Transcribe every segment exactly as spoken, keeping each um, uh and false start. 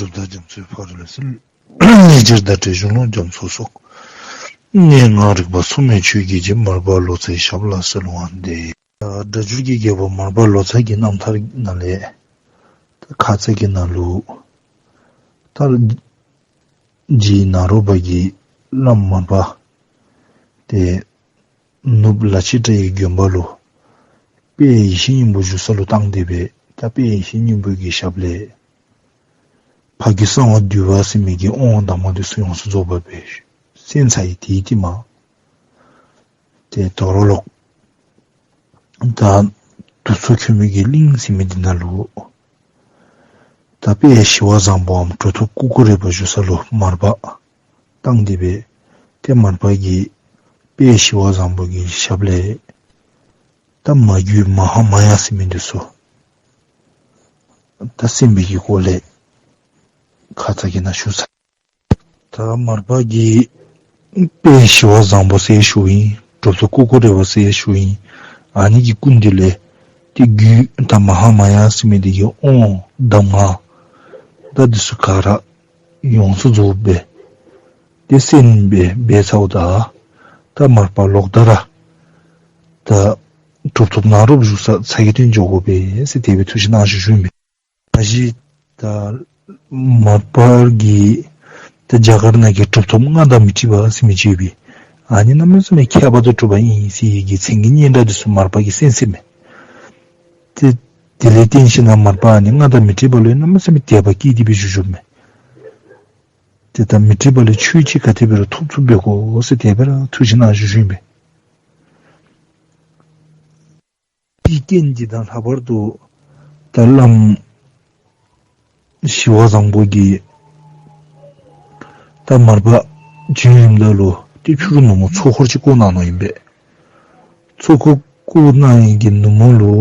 གྲུབ་མཐའ་རྒྱ་མཚོའི་ཕ་རོལ་ལས། ལེགས་སྦྱར་བརྡ་སྤྲོད་གཞུང་ལུགས་རྒྱ་མཚོ་སོགས། གནས་ལྔ་རིག་པ་མཚུངས་མེད་ཆོས་ཀྱི་རྗེ། མར་པ་ལོ་ཙཱའི་ཞབས་ལ་གསོལ་བ་འདེབས། སྒྲ་སྒྱུར་གྱི་རྒྱལ་པོ་མར་པ་ལོ་ཙཱ་གི་རྣམ་ཐར་ནང་ལས་ཁ་ཙ་གི་ནང་ལུ་ད་རྗེ་ནཱ་རོ་པ་གིས་བླམ་མར་པ་དེ་ནུབ་ལ་ཕྱི་བྲག་གི་དགོན་པ་ལུ་དཔལ་ཡེ་ཤེས་སྙིང་པོ་བཞུགས་ས་ལུ་བཏང་སྟེ་སྦེ། ད་དཔལ་ཡེ་ཤེས་སྙིང་པོ་གི་ཞབས་ལས་ཕ་རྒྱུད་གསང་བ་འདུས་པ་ཟེར་མི་གི་དབང་གདམས་ངག་འདི་ཚུ་ཡོངས་སུ་རྫོགས་པ་སྦེ་གསན་ཚར་ཡི། དེའི་རྟིང་མ་ཏེ་དོ་རུང་ལོག་ད་དུག་མཚོ་ཁོལ་མའི་གི་གླིང་ཟེར་མི་འདི་ནང་ལུ་ད་དཔལ་ཞི་བ་བཟང་པོའམ་གྲུབ་ཐོབ་ཀུ་ཀུ་རེ་པ་བཞུགས་ས་ལུ་མར་པ་བཏང་སྟེ་སྦེ། ཏེ་མར་པ་གིས་དཔལ་ཞི་བ་བཟང་པོ་གི་ཞབས་ལས་ད་མ་རྒྱུད་མ་ཧཱ་མཱ་ཡ་ཟེར་མི་འདི་ཚུ་ད་གསན་པའི་གི་སྐོར་ལས་ཁ་ཙ་གི་ནང་ཞུ་ཚར། ད་མར་པ་གིས་དཔལ་ཞི་བ་བཟང་པོ་ཟེར་ཞུཝ་ཨིན། གྲུབ་ཐོབ་ཀུ་ཀུ་རེ་པ་ཟེར་ཞུཝ་ཨིན། ཨ་ནི་གི་སྐུ་མདུན་ལས་ཏེ་རྒྱུད་ད་མ་ཧཱ་མཱ་ཡ་ཟེར་མི་འདི་གི་དབང་གདམས་ངག་ད་འདི་ཚུ་ག་ར་ཡོངས་སུ་རྫོགས་སྦེ་ཏེ་གསན་སྦེ་འབད་ཚརཝ་ད་ད་མར་པ་ལོག་ད་ར་ད་གྲུབ་ཐོབ་ནཱ་རོ་པ་བཞུགས་ས་ཚ་གྱང་སྟོན་འགྱོ་དགོ་པས་ཟེར་དེ་སྦེ་ཐུགས་བཞེད་གནང་བཞུགས་བཞུགསཔ་ཨིན་པས། ད་གཞི་ད་མར་པ་གིས་ད་རྒྱ་གར་ནང་གི་གྲུབ་ཐོབ་མངའ་བདག་མཻ་ཏྲི་པ་ཟེར་མི་ཅིག་ཡོད་པས། ཨ་ནི་གནམ་མེད་ས་མེད་མཁས་པ་དང་གྲུབ་པ་ཨིན་ཟེར་བའི་གི་མཚན་གྱི་སྙན་གྲགས་འདི་ཚུ་མར་པ་གིས་གསན་གསནམ་མས། ཏེ་དེ་ལས་བརྟེན་ཞིནམ་ལས་མར་པ་ཨ་ནི་མངའ་བདག་མཻ་ཏྲི་པ་ལུ་གནམ་མེད་ས་མེད་དད་པ་སྐྱེས་ཏེ་སྦེ་བཞུགས་བཞུགསཔ་མས། ཏེ་ད་མཻ་ཏྲི་པ་ལས་ཆོས་ཅིག་ག་དེ་སྦེ་ར་ཐོབ་ཚུགས་པའི་གོ་ཟེར་དེ་སྦེ་ར་ཐུགས་བཞེད་གནང་བཞུགས་བཞུགསཔ་ཨིན་པས། དེའི་རྐྱེན་འདི་དང་ལྷག་པར་དུ་ད་བླམ་ཞི་བ་བཟང་པོ་གིས་ད་མར་པ་བྱོན་ཞིནམ་ད་ལུ་ཏེ་ཕྱི་རུ་ནུབ་མོ་ཚོགས་འཁོར་ཅིག་བསྐོར་གནང་ནུག་ཨིན་པས། ཚོགས་འཁོར་བསྐོར་གནང་ནི་གི་ནུབ་མོ་ལུ་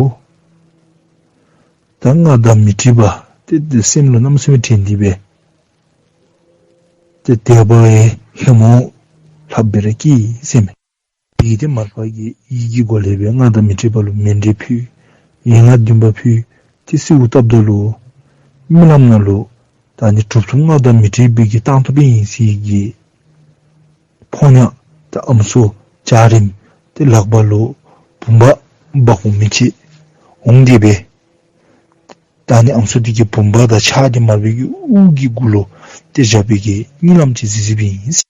ད་མངའ་བདག་མཻ་ཏྲི་པ་ཏེ་དེ་སེམས་ལུ་གནམ་མེད་ས་མེད་དྲན་ཏེ་སྦེ་ཏེ་དད་པ་ཡང་ཧེ་མ་ལྷགཔ་སྦེ་ར་སྐྱེས་ཟེར་མས། དེ་གིས་ཏེ་མར་པ་གིས་ཡིད་ཀྱི་སྒོ་ལས་སྦེ་མངའ་བདག་མཻ་ཏྲི་པ་ལུ་མཎྜལ་ཕུལ། ཡན་ལག་བདུན་པ་ཕུལ། ཏེ་གསོལཝ་བཏབ་ད་ལུ་རྨི་ལམ་ནང་ལུ་ད་ནི་གྲུབ་ཐོབ་མངའ་བདག་མཻ་ཏྲི་པའི་གི་སྟངས་སྟབས་ཨིན་ཟེར་གྱི་ཕོ་ཉ་ད་ཨམ་སྲུ་འཇའ་རིསམོ་ཏེ་ལགཔ་ལུ་བུམ་པ་འབག་འོང་མི་ཅིག་འོང་སྟེ་སྦེ་ད་ནི་ཨམ་སྲུ་འདི་གིས་བུམ་པ་དང་ཕྱག་འདི་མར་པའི་གི་དབུ་གི་གུ་ལུ་ཏེ་བཞག་པའི་གི་གཉིད་ལམ་ཅིག་གཟིགས་གཟིགསཔ་ཨིན།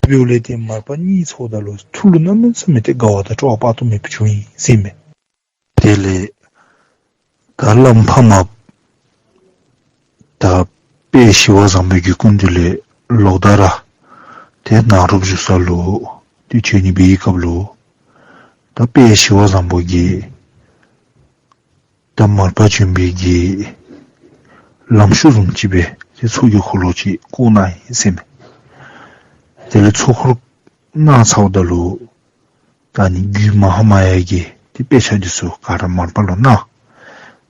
དེ་འབདཝ་ལས་ཏེ་མར་པ་གཉིད་ཚོརཝ་ད་ལུ་ཐུགས་ལུ་གནམ་མེད་ས་མེད་ཏེ་དགའ་བ་དང་སྤྲོ་བ་དཔག་ཏུ་མེད་པ་བྱུང་ཡི་ཟེར་མས། དེ་ལས་ད་བླམ་ཕ་མ་ད་དཔལ་ཞི་བ་བཟང་པོ་གི་སྐུ་མདུན་ལས་ལོག་ད་ར་ཏེ་ནཱ་རོཔ་བཞུགས་ས་ལུ་ཏེ་བྱོན་ནི་འབད་བའི་སྐབས་ལུ་ད་དཔལ་ཞི་བ་བཟང་པོ་གིས་ད་མར་པ་བྱོན་པའི་གི་ལམ་ཤུལ་བཟུམ་ཅིག་སྦེ་ཏེ་ཚོགས་ཀྱི་འཁོར་ལོ་ཅིག་བསྐོར་གནང་ཡི་ཟེར་མས། དེ་ལས་ཚོགས་འཁོར་གནང་ཚརཝ་ད་ལུ་ད་ནི་རྒྱུད་མ་ཧཱ་མཱ་ཡ་གི་ཏེ་དཔེ་ཆ་འདི་ཚུ་ག་ར་མར་པ་ལུ་གནང་།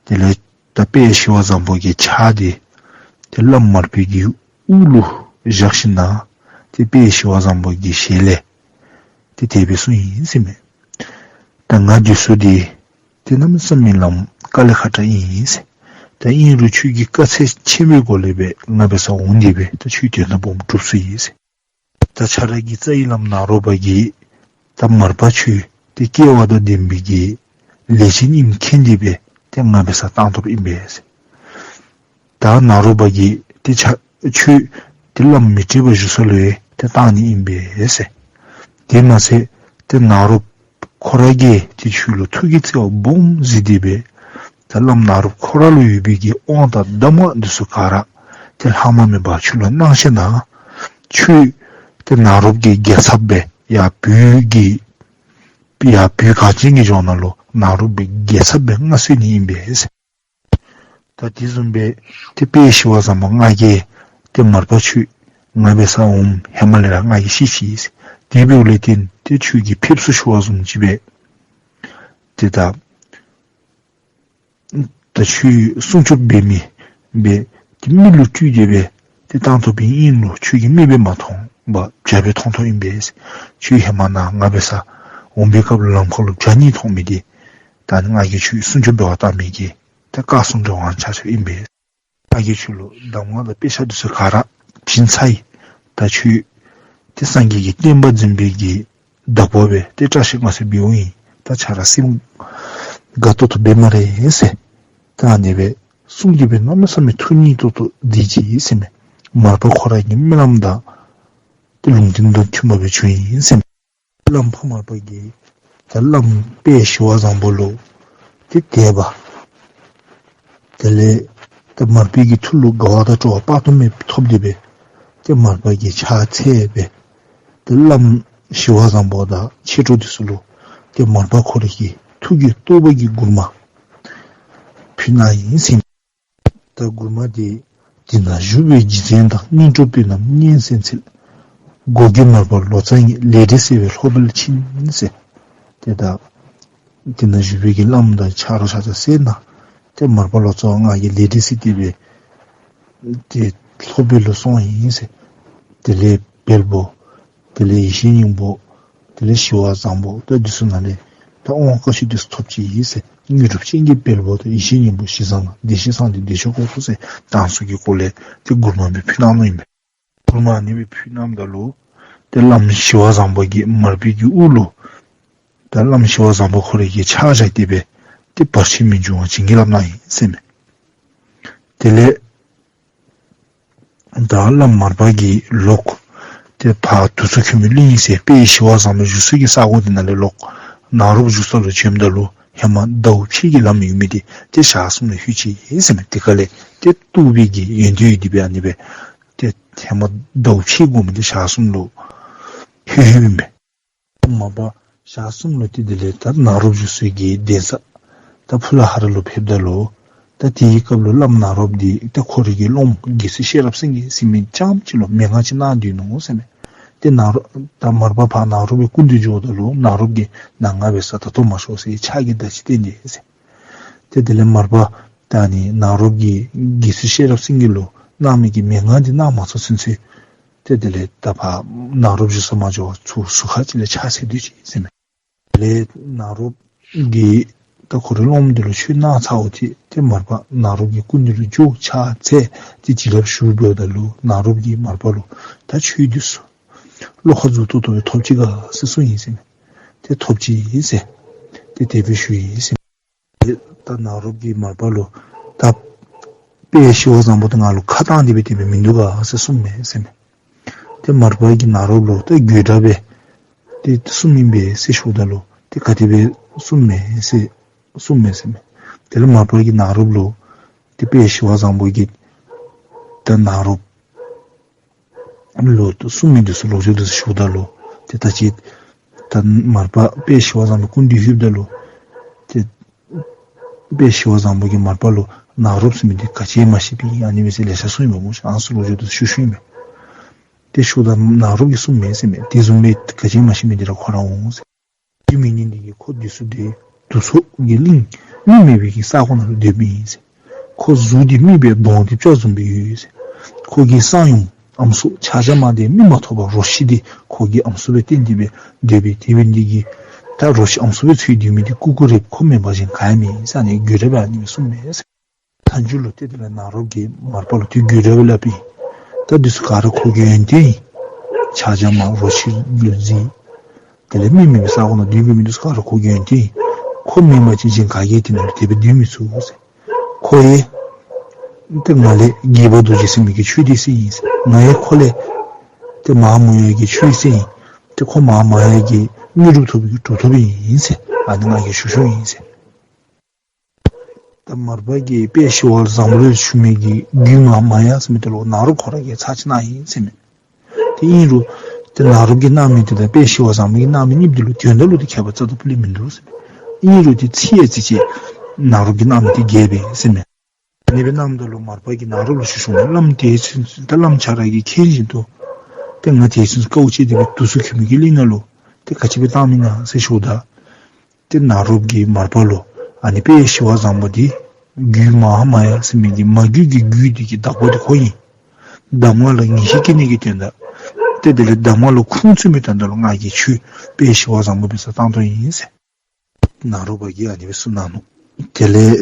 དེ་ལས་ད་དཔལ་ཞི་བ་བཟང་པོ་གི་ཕྱག་འདི་ཏེ་བླམ་མར་པའི་གི་དབུ་ལུ་བཞག་ཞིནམ་ལས་ཏེ་དཔལ་ཞི་བ་བཟང་པོ་གི་ཞལ་ལས་ཏེ་དེ་སྦེ་གསུངས་ཡི་ཟེར་མས། ད་ང་འདི་ཚུ་འདི་ཏེ་གནམ་མེད་ས་མེད་ལམ་དཀའ་ལས་ཁག་དྲགས་ཨིན་ཟེར། ད་ཨིན་རུང་ཁྱོད་ཀྱིས་དཀའ་ཚེགས་ཆེན་པོའི་སྒོ་ལས་སྦེ་ང་འབད་སར་འོང་སྟེ་སྦེ་ད་ཁྱོད་དོན་དག་སྦོམ་སྒྲུབ་ཚུགས་ཡི་ཟེར། ད་ཁྱོད་ར་གི་རྩ་བའི་བླམ་ནཱ་རོ་པ་གིས་ད་མར་པ་ཁྱོད་ཏེ་སྐལ་བ་དང་ལྡན་པའི་གི་ལས་ཅན་ཨིནམ་མཁྱེན་ཏེ་སྦེ་ཏེ་ང་འབད་སར་བཏང་དོཔ་ཨིན་པས་ཟེར། ད་ནཱ་རོ་པ་གིས་ཏེ་ཁྱོད་ཁྱོད་ཏེ་བླམ་མཻ་ཏྲི་པ་བཞུགས་ས་ལུ་ཡང་ཏེ་བཏང་ནི་ཨིན་པས་ཟེར། དེ་མ་ཚད་ཏེ་ནཱ་རོཔ་ཁོ་ར་གིས་ཏེ་ཁྱོད་ལུ་ཐུགས་ཀྱི་བརྩེ་བ་སྦོམ་གཟིགས་ཏེ་སྦེ་ད་བླམ་ནཱ་རོཔ་ཁོ་ར་ལུ་ཡོད་པའི་གི་དབང་དང་གདམས་ངག་འདི་ཚུ་ག་ར་ཏེ་ལྷག་མ་མེད་པར་ཁྱོད་ལུ་གནང་ཞིནམ་ལས་ཁྱོད་ཏེ་ནཱ་རོཔ་གི་རྒྱལ་ཚབ་སྦེ་ཡར་བོད་ཀྱི་ཡར་བོད་གངས་ཅན་གྱི་ལྗོངས་ནང་ལུ་ནཱ་རོཔ་སྦེ་རྒྱལ་ཚབ་སྦེ་མངའ་གསོལ་ནི་ཨིན་པས་ཟེར། ད་དེ་བཟུམ་སྦེ་ཏེ་དཔལ་ཞི་བ་བཟང་པོ་ང་གིས་ཏེ་མར་པ་ཁྱོད་ང་འབད་སར་འོངམ་ཧེ་མ་ལས་ར་ང་གིས་ཤེས་ཅི་ཟེར། དེ་འབདཝ་ལས་བརྟེན་ཏེ་ཁྱོད་ཀྱིས་ཕེབས་བསུ་ཞུ་བ་བཟུམ་ཅིག་སྦེ་ཏེ་ད་ད་ཁྱོད་སྲུང་སྐྱོབ་འབད་མི་སྦེ་ཏེ་མི་ལུ་སྤྲུལ་ཏེ་སྦེ་ཏེ་བཏང་དོ་འབདཝ་ཨིན་རུང་ཁྱོད་ཀྱིས་མི་སྦེ་མ་མཐོང་པར་བྱ་སྦེ་མཐོང་དོ་ཨིན་པས། ཁྱོད་ཧེ་མ་ནཱ་ང་འབད་སར་འོང་པའི་སྐབས་ལུ་ལམ་ཁར་ལུ་བྱ་གཉིས་མཐོང་མི་འདི་ད་ནི་ང་གིས་ཁྱོད་སྲུང་སྐྱོབ་འབད་བར་བཏང་མི་གི་ད་བཀའ་སྲུང་གི་དབང་ཆ་ཚུ་ཨིན་པས། ང་གིས་ཁྱོད་ལུ་གདམས་ངག་དང་དཔེ་ཆ་འདི་ཚུ་ག་ར་བྱིན་ཚར་ཡི། ད་ཁྱོད་ཏེ་སངས་རྒྱས་ཀྱི་བསྟན་པ་འཛིན་པའི་གི་བདག་པོ་སྦེ་ཏེ་བཀྲ་ཤིས་མངའ་གསོལ་འབུལཝ་ཨིན། ད་ཁྱོད་ར་སེམས་དགའ་ཏོག་ཏོ་འབད་སྨ་རེ་ཟེར། ད་ཨ་ནི་སྦེ་གསུངས་ཏེ་སྦེ་གནམ་མེད་ས་མེད་ཐུགས་མཉེས་ཏོག་ཏོ་སྦེ་ཅིག་ཟེར་མས། མར་པ་ཁོ་ར་གི་སྨོན་ལམ་དང་ཏེ་ལུང་བསྟན་དང་མཐུན་པ་སྦེ་བྱུང་ཡི་ཟེར་མས། བླམ་ཕ་མར་པ་གིས་ད་བླམ་དཔལ་ཞི་བ་བཟང་པོ་ལུ་ཏེ་དད་པ། དེ་ལས་ད་མར་པའི་གི་ཐུགས་ལུ་དགའ་བ་དང་སྤྲོ་བ་དཔག་ཏུ་མེད་པ་ཐོབ་སྟེ་སྦེ་ཏེ་མར་པ་གིས་ཕྱག་འཚལ་སྦེ་ཏེ་བླམ་ཞི་བ་བཟང་པོ་དང་མཆེད་གྲོགས་འདི་ཚུ་ལུ་ཏེ་མར་པ་ཁོ་ར་གི་ཐུགས་ཀྱི་རྟོགས་པ་གི་མགུར་མ་ཕུལ་གནང་ཡི་ཟེར་མས། ད་མགུར་མ་འདི། དེ་ན་བཞུགས་པའི་རྗེ་བཙུན་དང་། སྙིང་གྲོགས་སྤུན་རྣམས་སྙན་གསན་འཚལ། གོ་གི་མར་པ་ལོ་ཙཱ་ངས། ལས་འབྲས་གསལ་བའི་སློབ་པར་ཕྱིན་ཟེར། ཏེ་ད་དེ་ན་བཞུགས་པའི་གི་བླམ་དང་ཆ་རོགས་ཆ་ཁྱབ་གསན་གནང་། ཏེ་མར་པ་ལོ་ཙཱ་བ་ང་གིས་ལས་འབྲས་གསལ་ཏེ་སྦེ་ཏེ་སློབ་དཔོན་ལུ་སོང་ཡི་ཟེར། དེ་ལས་བལ་པོ། དེ་ལས་ཡེ་ཤེས་སྙིང་པོ། དེ་ལས་ཞི་བ་བཟང་པོ། ད་འདི་ཚུ་ནང་ལས་ད་དབང་བཀའ་ཆོས་འདི་ཚུ་ཐོབ་ཅི་ཟེར། དངོས་གྲུབ་ཅན་གྱི་བལ་པོ་དང་ཡེ་ཤེས་སྙིང་པོ་ཞི་བ་བཟང་བདེ་གཤེགས་སངས་རྒྱས་བདེ་མཆོག་དཀོན་མཆོག་ཟེར་ད་ཚུ་གི་སྐོར་ལས་ཏེ་མགུར་མ་སྦེ་ཕུལ་གནང་ནུག་ཨིན་པས། མགུར་མ་ཨ་ནི་སྦེ་ཕུལ་གནངམ་ད་ལུ་ཏེ་བླམ་ཞི་བ་བཟང་པོ་གིས་མར་པའི་གི་དབུ་ལུ་ད་བླམ་ཞི་བ་བཟང་པོ་ཁོ་ར་གིས་ཕྱག་བཞག་སྟེ་སྦེ་ཏེ་བར་ཆད་མི་འབྱུང་བ་བྱིན་གྱིས་བརླབས་གནང་ཡི་ཟེར་མས། དེ་ལས་ད་བླམ་མར་པ་གིས་ལོག་ཏེ་ཕར་དུག་མཚོ་ཁོལ་མའི་གླིང་ཟེར་དཔལ་ཞི་བ་བཟང་པོ་བཞུགས་ས་གི་ས་གོ་འདི་ནང་ལས་ལོག་ནཱ་རོཔ་བཞུགས་ས་ལུ་བྱོནམ་ད་ལུ་ཧེ་མ་ཟླཝ་ཕྱེད་ཀྱི་ལམ་ཡོད་མི་འདི་ཏེ་ཞག་གསུམ་ལུ་ལྷོད་ཅི་ཟེར་མས། དེ་ཁ་ལས་ཏེ་ཐུགས་ཀྱི་ཡོན་ཏན་ཡོད་དེ་སྦེ་ཨ་ནི་སྦེ་ཏེ་ཧེ་མ་ཟླཝ་ཕྱེད་འགོར་མི་འདི་ཞག་གསུམ་ལུ་ལྷོད་ལྷོདཔ་ཨིན་པས། མར་པ་ཞག་གསུམ་ལུ་ཏེ་དེ་ལས་ད་ནཱ་རོཔ་བཞུགས་ས་གི་གདན་ས་ད་ཕུ་ལ་ཧ་ར་ལུ་ཕེབསཔ་ད་ལུ་ད་དེའི་སྐབས་ལུ་བླམ་ནཱ་རོཔ་འདི་ད་ཁོ་རའི་གི་སློབམ་དགེ་ཚུལ་ཤེས་རབ་སེང་གེ་ཟེར་མི་རྐྱངམ་ཅིག་ལུ་མན་ངག་ཅིག་གནང་སྡོད་ནུག་ཟེར་མས། ཏེ་ནཱ་རོཔ་ད་མར་པ་ཕར་ནཱ་རོཔ་གི་སྐུ་མདུན་འགྱོཝ་ད་ལུ་ནཱ་རོཔ་གིས་ནཱ་ང་འབད་ས་ད་ལྟོ་མ་ཤོག་ཟེར་ཕྱག་གིས་བརྡ་ཅིག་བསྟན་ཏེ་ཟེར། ཏེ་དེ་ལས་མར་པ་ད་ཨ་ནི་ནཱ་རོཔ་གིས་དགེ་ཚུལ་ཤེས་རབ་སེང་གེ་ལུ་གནང་མི་གི་མན་ངག་འདི་གནང་མ་ཚར་ཚུན་ཚོད་ཏེ་དེ་ལས་ད་ཕར་ནཱ་རོཔ་བཞུགས་ས་མ་འགྱོ་བར་ཚུར་ཟུར་ཁ་ཅིག་ལས་ཕྱག་འཚལ་སྡོད་ཅི་ཟེར་མས། དེ་ལས་ནཱ་རོཔ་གིས་ད་ཁོ་རའི་སློབམ་འདི་ལུ་ཆོས་གནང་ཚརཝ་ད་ཏེ་མར་པ་ནཱ་རོཔ་གི་སྐུ་མདུན་ལུ་འགྱོ་ཕྱག་འཚལ་ཏེ་བྱིན་རླབས་ཞུ་འབདཝ་ད་ལུ་ནཱ་རོཔ་གིས་མར་པ་ལུ་ད་ཆོས་འདི་ཚུ་བློ་ཁ་རྫོགས་ཏོག་ཏོ་སྦེ་ཐོབ་ཅི་ག་ཟེར་གསུངས་ཡི་ཟེར་མས། ཏེ་ཐོབ་ཅི་ཟེར་ཏེ་དེ་སྦེ་ཞུ་ཡི་ཟེར་མས། ད་ནཱ་རོཔ་གིས་མར་པ་ལུ་ད་དཔལ་ཞི་བ་བཟང་པོ་དེ་ང་ལུ་ཁ་བཏང་སྟེ་སྦེ་དེ་སྦེ་མིན་འདུག་ག་ཟེར་གསུངམ་མས་ཟེར་མས། ཏེ་མར་པ་གིས་ནཱ་རོཔ་ལུ་ད་དགོད་བྲ་སྦེ་ཏེ་གསུངམ་ཨིན་པས་ཟེར་ཞུཝ་ད་ལུ་ཏེ་ག་དེ་སྦེ་གསུངམ་མས་ཟེར་གསུངམ་མས་ཟེར་མས། དེ་ལས་མར་པ་གིས་ནཱ་རོཔ་ལུ་ཏེ་དཔལ་ཞི་བ་བཟང་པོ་གིས་ད་ནཱ་རོཔ་ལུ་གསུངས་མི་འདི་ཚུ་ལོ་རྒྱུས་འདི་ཚུ་ཞུཝ་ད་ལུ་ཏེ་ད་ཅི་ད་མར་པ་དཔལ་ཞི་བ་བཟང་པོ་སྐུ་མདུན་ལྷོདཔ་ད་ལུ་ཏེ་དཔལ་ཞི་བ་བཟང་པོ་གིས་མར་པ་ལུ་ནཱ་རོཔ་ཟེར་མི་འདི་ག་ཅི་མ་ཤེས་པའི་ཨ་ནི་སྦེ་ཟེར་ལེ་ཤ་གསུངས་ཡི་སྨོ། ཨ་ནི་ཚུ་ལོ་རྒྱུས་འདི་ཚུ་ཞུ་ཞུཝ་ཨིན་མས། ཏེ་ཞུཝ་ད་ནཱ་རོཔ་གིས་གསུངམ་མས་ཟེར་མས། དེ་བཟུམ་སྦེ་ག་ཅི་མ་ཤེས་མི་འདི་ར་ཁོ་ར་འོང་ཟེར། དེ་མི་ཉིད་འདི་གིས་ཁོ་འདི་ཚུ་འདི་དུག་མཚོ་གི་གླིང་མི་མེད་པའི་གི་ས་གོ་ནང་ལུ་སྡོད་མི་ཨིན་ཟེར། ཁོ་གཟུགས་འདི་མི་སྦེ་གདོང་འདི་སྤྱ་བཟུམ་སྦེ་ཡོད་ཟེར། ཁོ་གི་གསང་ཡུམ་ཨམ་སྲུ་ཕྱག་རྒྱ་མ་འདི་མིག་མ་ཐོབ་པར་རོ་ཁྱི་འདི་ཁོ་གི་ཨམ་སྲུ་སྦེ་བསྟེན་ཏེ་སྦེ་སྡོད་པས། དེ་འབད་ནི་འདི་གིས་ད་རོ་ཁྱི་ཨམ་སྲུ་སྦེ་འཚོལ་སྡོད་མི་འདི་ཀུ་ཀུ་རེ་ཁོ་མེན་པ་གཞན་ག་ཡང་མེད་ཟེར་ཨ་ནི་དགོད་བྲ་སྦེ་ཨ་ནི་སྦེ་གསུངམ་མས་ཟེར། མཐའ་མཇུག་ལུ་ཏེ་དེ་ལས་ནཱ་རོཔ་གིས་མར་པ་ལུ་ཏེ་དགོད་བྲ་སྦེ་སླབ་ཨིན། ད་འདི་ཚུ་ག་ར་ཁོ་གི་ཡོན་ཏན་ཨིན། ཕྱག་རྒྱ་མ་རོ་ཁྱི་རྒྱུད་འཛིན། དེ་ལས་མི་མེད་པའི་ས་གོ་ནང་སྡོད་མི་མི་འདི་ཚུ་ག་ར་ཁོ་གི་ཡོན་ཏན་ཨིན། ཁོ་མེན་པ་ཅིན་གཞན་ག་གིས་དེ་ནང་ལུ་དེ་སྦེ་སྡོད་མི་ཚུགས་ཟེར། ཁོ་ཡང་ཏེ་ང་ལས་དགྱེས་པ་རྡོ་རྗེ་ཟེར་མི་གི་ཆོས་འདི་གསན་ཡི་ཟེར། ང་ཡང་ཁོ་ལས་ཏེ་མ་མོ་ཡ་གི་ཆོས་གསན་ཡི། ཏེ་ཁོ་མ་མ་ཡ་གི་དངོས་གྲུབ་ཐོབ་པའི་གི་གྲུབ་ཐོབ་ཨིན་ཟེར་ཨ་ནི་ང་གིས་ཞུ་ཞུཝ་ཨིན་ཟེར། ད་མར་པ་གིས་དཔལ་ཞི་བ་བཟང་པོ་ལུ་ཞུ་མི་གི་རྒྱུད་མ་མ་ཡ་ཟེར་མི་དེ་ལུ་ནཱ་རོཔ་ཁོ་ར་གིས་ཚར་གཅིག་གནང་ཡི་ཟེར་མས། དེ་ཨིན་རུང་ཏེ་ནཱ་རོཔ་གིས་གནང་མི་དེ་དང་དཔལ་ཞི་བ་བཟང་པོ་གིས་གནང་མི་གཉིས་འདི་ལུ་དོན་དག་ལུ་ཏེ་ཁྱད་པར་རྩ་དང་སྤུ་ལས་མིན་འདུག་ཟེར་མས། ཨིན་རུང་ཏེ་ཚིག་ཡ་ཚིག་ཅིག་ནཱ་རོཔ་གིས་གནང་མི་དེ་རྒྱས་པས་ཟེར་མས། ཨ་ནི་སྦེ་གནངམ་ད་ལུ་མར་པ་གིས་ནཱ་རོཔ་ལུ་ཞུ་ཞུཝ་མས། བླམ་དེ་ཚུན་ཚོད་ད་བླམ་ཁྱོད་ར་གིས་མཁྱེན་བཞིན་དུ་ཏེ་ང་དེ་ཚུན་ཚོད་དཀའཝ་སྤྱད་དེ་སྦེ་དུག་མཚོ་ཁོལ་མའི་གི་གླིང་ནང་ལུ་ཏེ་ག་ཅི་སྦེ་བཏང་མི་ཨིན་ན་ཟེར་ཞུཝ་ད། ཏེ་ནཱ་རོཔ་གིས་མར་པ་ལུ་ཨ་ནི་དཔལ་ཞི་བ་བཟང་པོ་འདི་རྒྱུད་མ་ཧཱ་མ་ཡ་ཟེར་མི་གི་མ་རྒྱུད་ཀྱི་རྒྱུད་འདི་གི་བདག་པོ་འདི་ཁོ་ཨིན། གདམས་ངག་ལ་ངེས་ཤེས་སྐྱེ་ནི་གི་དོན་དག་ཏེ་དེ་ལས་གདམས་ངག་ལུ་ཁུངས་བཙུན་པའི་དོན་དག་ལུ་ང་གིས་ཁྱོད་དཔལ་ཞི་བ་བཟང་པོ་འབད་སར་བཏང་དོ་ཨིན་ཟེར། ནཱ་རོ་པ་གིས་ཨ་ནི་སྦེ་གསུངས་གནང་ནུག། དེ་ལས་